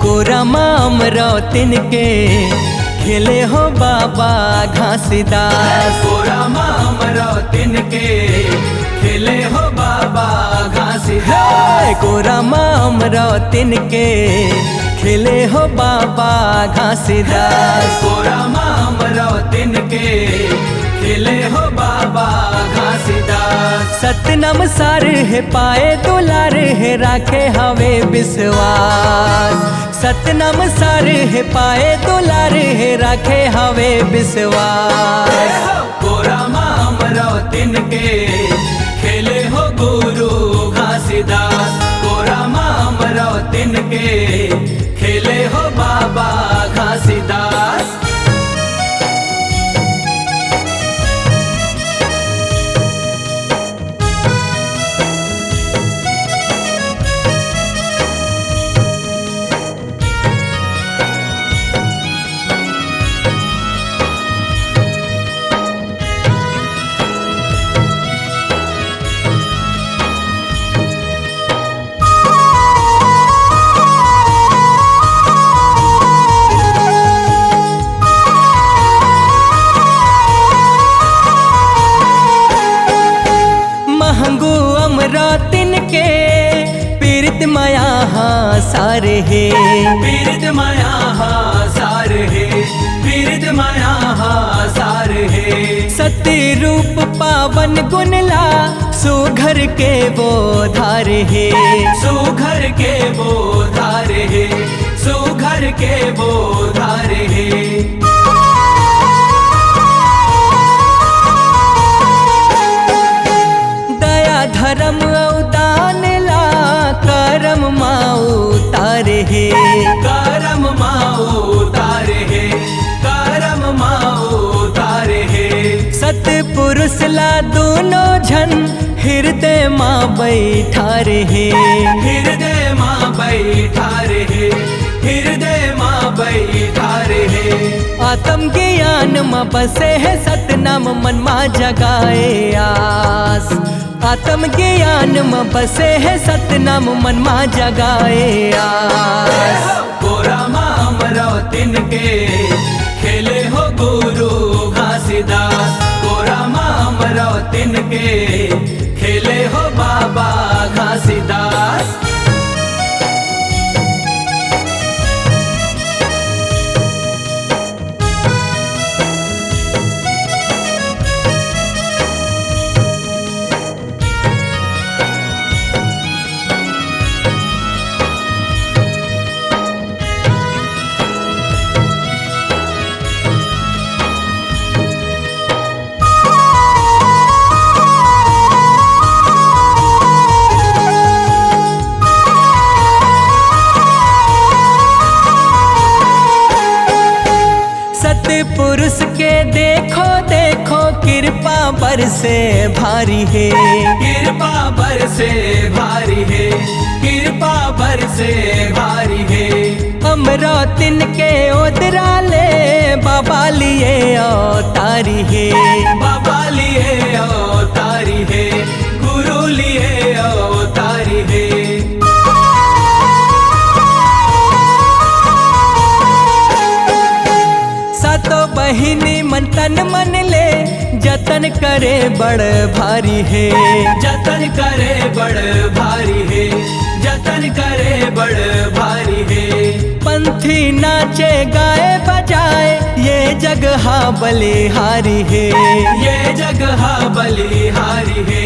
कोरा मा अमरौतिन के खेले हो बाबा घासीदास। कोरा मा अमरौतिन के खेले हो बाबा घासीदास। हे, कोरा मा अमरौतिन के खेले हो बाबा घासीदास। कोरा मा अमरौतिन के खेले हो बाबा घासीदास। सतनाम सार हे पाए दुलार हे राखे हवे विश्वास। सतनाम सार हे पाए दुलार हे राखे हवे विश्वास। कोरा मा अमरौतिन के खेले हो गुरु घासीदास। कोरा मा अमरौतिन के खेले हो बाबा घासीदास। सार हे। पीरित मया हा सार हे, पीरित मया हा सार हे। सत रूप पावन गुण ला, सुघर के वो धार हे। सुघर के वो धार हे, सुघर के वो धार हे। दया धर्म अउ दान ला, करम मा उतार हे। करम मा उतार हे, करम मा उतार हे। सतपुरुष ला दोनों झन, हिरदय मा बइठार हे। हिरदय मा बइठार हे, हिरदय मा बइठार हे। आत्म ज्ञान म बसे हे सतनाम, मन मा जगाए आस। आत्म ज्ञान म बसे हे सतनाम, मन मा जगाए आस। कोरा मा अमरौतिन के खेले हो गुरु घासीदास। कोरा मा अमरौतिन के खेले हो बाबा घासीदास। सतपुरुष के देखो, देखो, कृपा बरसे भारी हे। कृपा बरसे भारी हे, कृपा बरसे भारी हे। अमरौतिन के ओदरा ले बाबा लिए अवतारी हे। बाबा लिए अवतारी हे, गुरु लिए अवतारी हे। सातों बहिनी मन तन मन ले जतन करे बड़ भारी हे। जतन करे बड़ भारी हे, जतन करे बड़ भारी हे। पंथी नाचे गाए बजाए, ये जगहा बलिहारी हे। ये जगहा बलिहारी हे,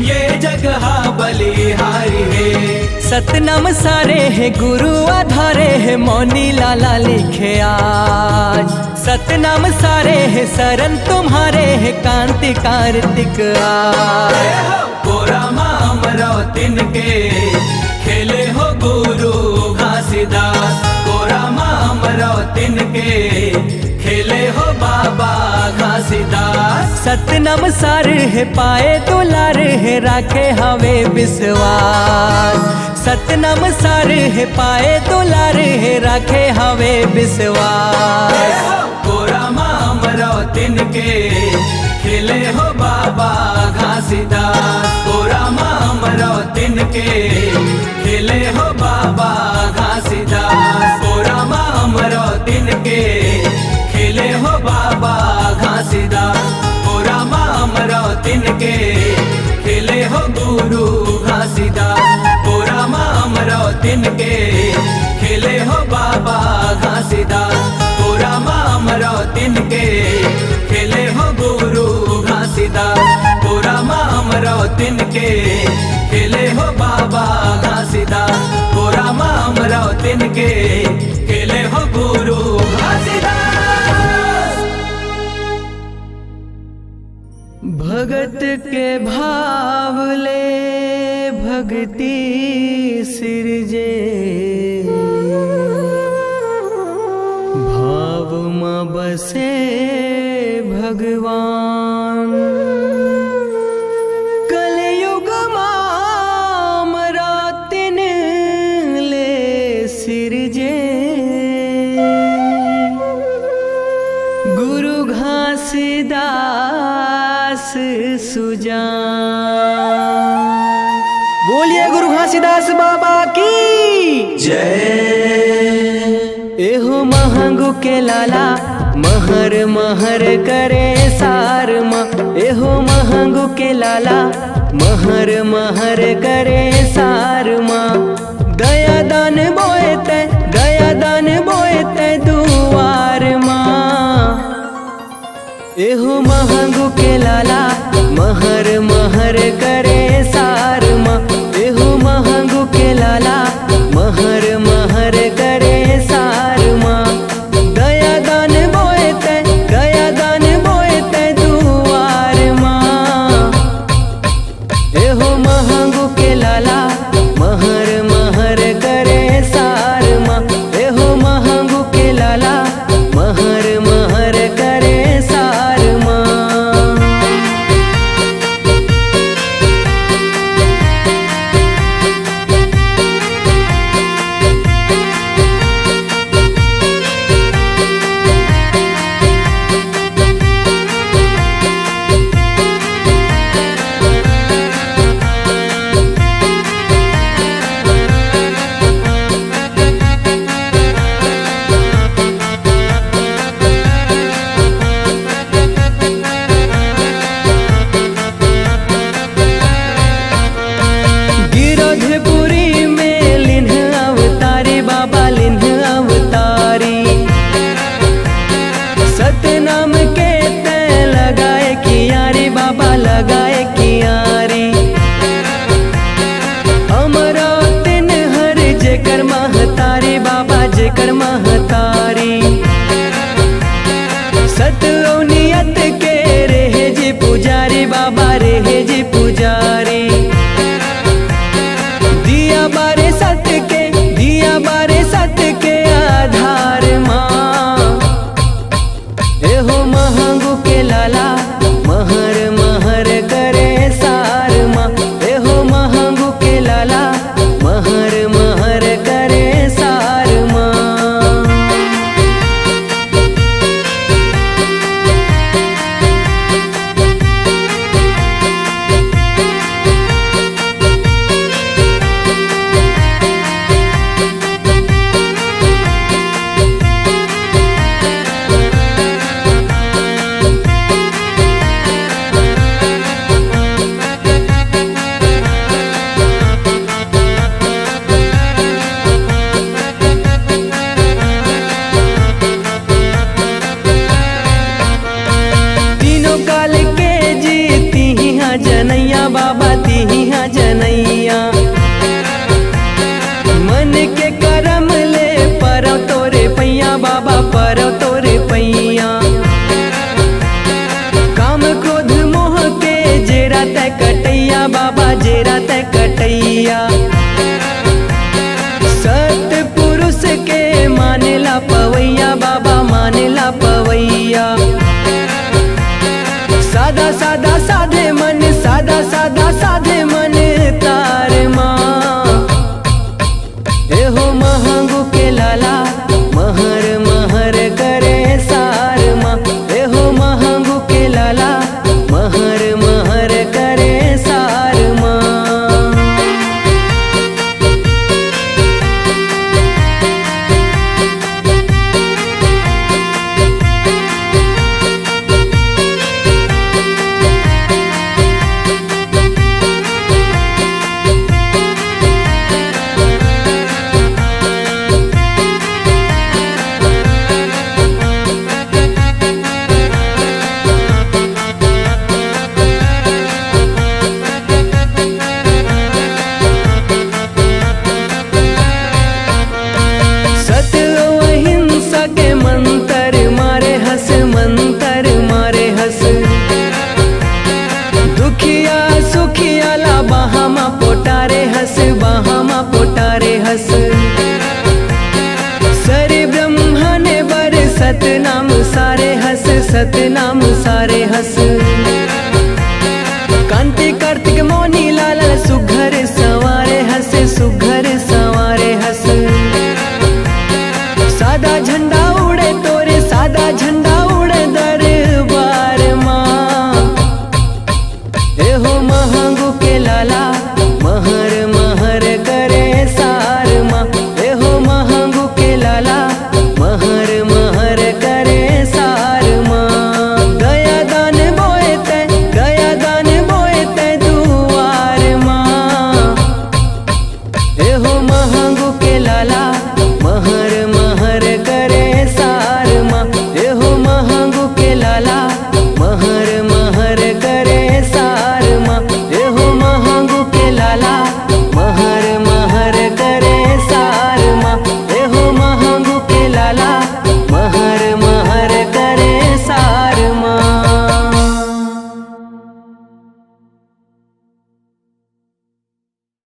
ये जगहा बलिहारी हे। सतनाम सारे हे गुरु आधारे हे, मौनी लाला लिखे आज। सतनाम सारे हे शरण तुम्हारे हे, कांति कार्तिक आज। कोरा मा अमरौतिन के खेले हो गुरु घासीदास। कोरा मा अमरौतिन के खेले हो बाबा घासीदास। सतनाम सार हे पाए दुलार हे, राखे हवे विश्वास। सतनाम सार हे पाए दुलार हे, राखे हवे विश्वास। कोरा मा अमरौतिन के खेले हो बाबा घासीदास। कोरा मा अमरौतिन के खेले हो बाबा घासीदास। कोरा मा अमरौतिन के खेले हो बाबा घासीदास। कोरा मा अमरौतिन के खेले हो गुरु घासीदास। कोरा मा अमरौतिन के खेले हो बाबा घासीदास। कोरा मा अमरौतिन के खेले हो गुरु घासीदास। कोरा मा अमरौतिन के खेले हो बाबा घासीदास। कोरा मा अमरौतिन के खेले हो गुरु घासीदास। भगत के भाव ले भक्ति सिरजे, भाव म बसे भगवान। कलयुग म अमरौतिन ले सिरजे, गुरु घासीदास सुजान। बोलिए गुरु घासीदास बाबा की जय। एहो महंगू के लाला, महर महर करे सार मा। एहो महंगू के लाला, महर महर करे सार मा। दया दान बोए तै, दया दान बोए तै दुआर मा। एहो महंगू के लाला, महर महर करे सार मा। एहो महंगू के लाला, महर महर करे सार मा। दया दान बोए तै, दया दान बोए तै दुआर मा। एहो महंगू के लाला, महर महर करे सार मा। एहो महंगू के लाला, महर महर करे सार मा। गिरोधपुरी में लिन्ह अवतारी, बाबा लिन्ह अवतारी। सतनाम के तै लगाए कियारी, बाबा लगाए कियारी। अमरावती नहर जेकर महतारी, बाबा जेकर महतारी। सत अउ नियत के रेहे जी पुजारी, बाबा रेहे जी पुजारी। दिया बारे सत के, दिया बारे सत के आधार मा। एहो महंगू के लाला, महर महर करे सार मा। एहो महंगू के लाला, महर महर करे सार मा। तीनों काल के जी तिही हा जनैया, बाबा तिही हा जनैया। मन के करम ले परव तोरे पैया, बाबा परव तोरे पैया। काम क्रोध मोह के जेरा तै कटैया, बाबा जेरा तै कटैया। सतपुरुष के मानेला पवैया, बाबा मानेला पवैया। सादा सादा साधे मन, सादा सादा साधे मन तार मा। एहो महंगू के लाला, महर महर करे सार मा। एहो महंगू के लाला, महर महर करे सार मा। सत अउ अहिंसा के मंतर मारे हस, मंतर मारे हस। दुखिया सुखिया ला बाहा मा पोटारे हस, बाहा मा पोटारे हस। सरी ब्रह्मा ने बर सतनाम सारे हस, सतनाम सारे हस। कांति कार्तिक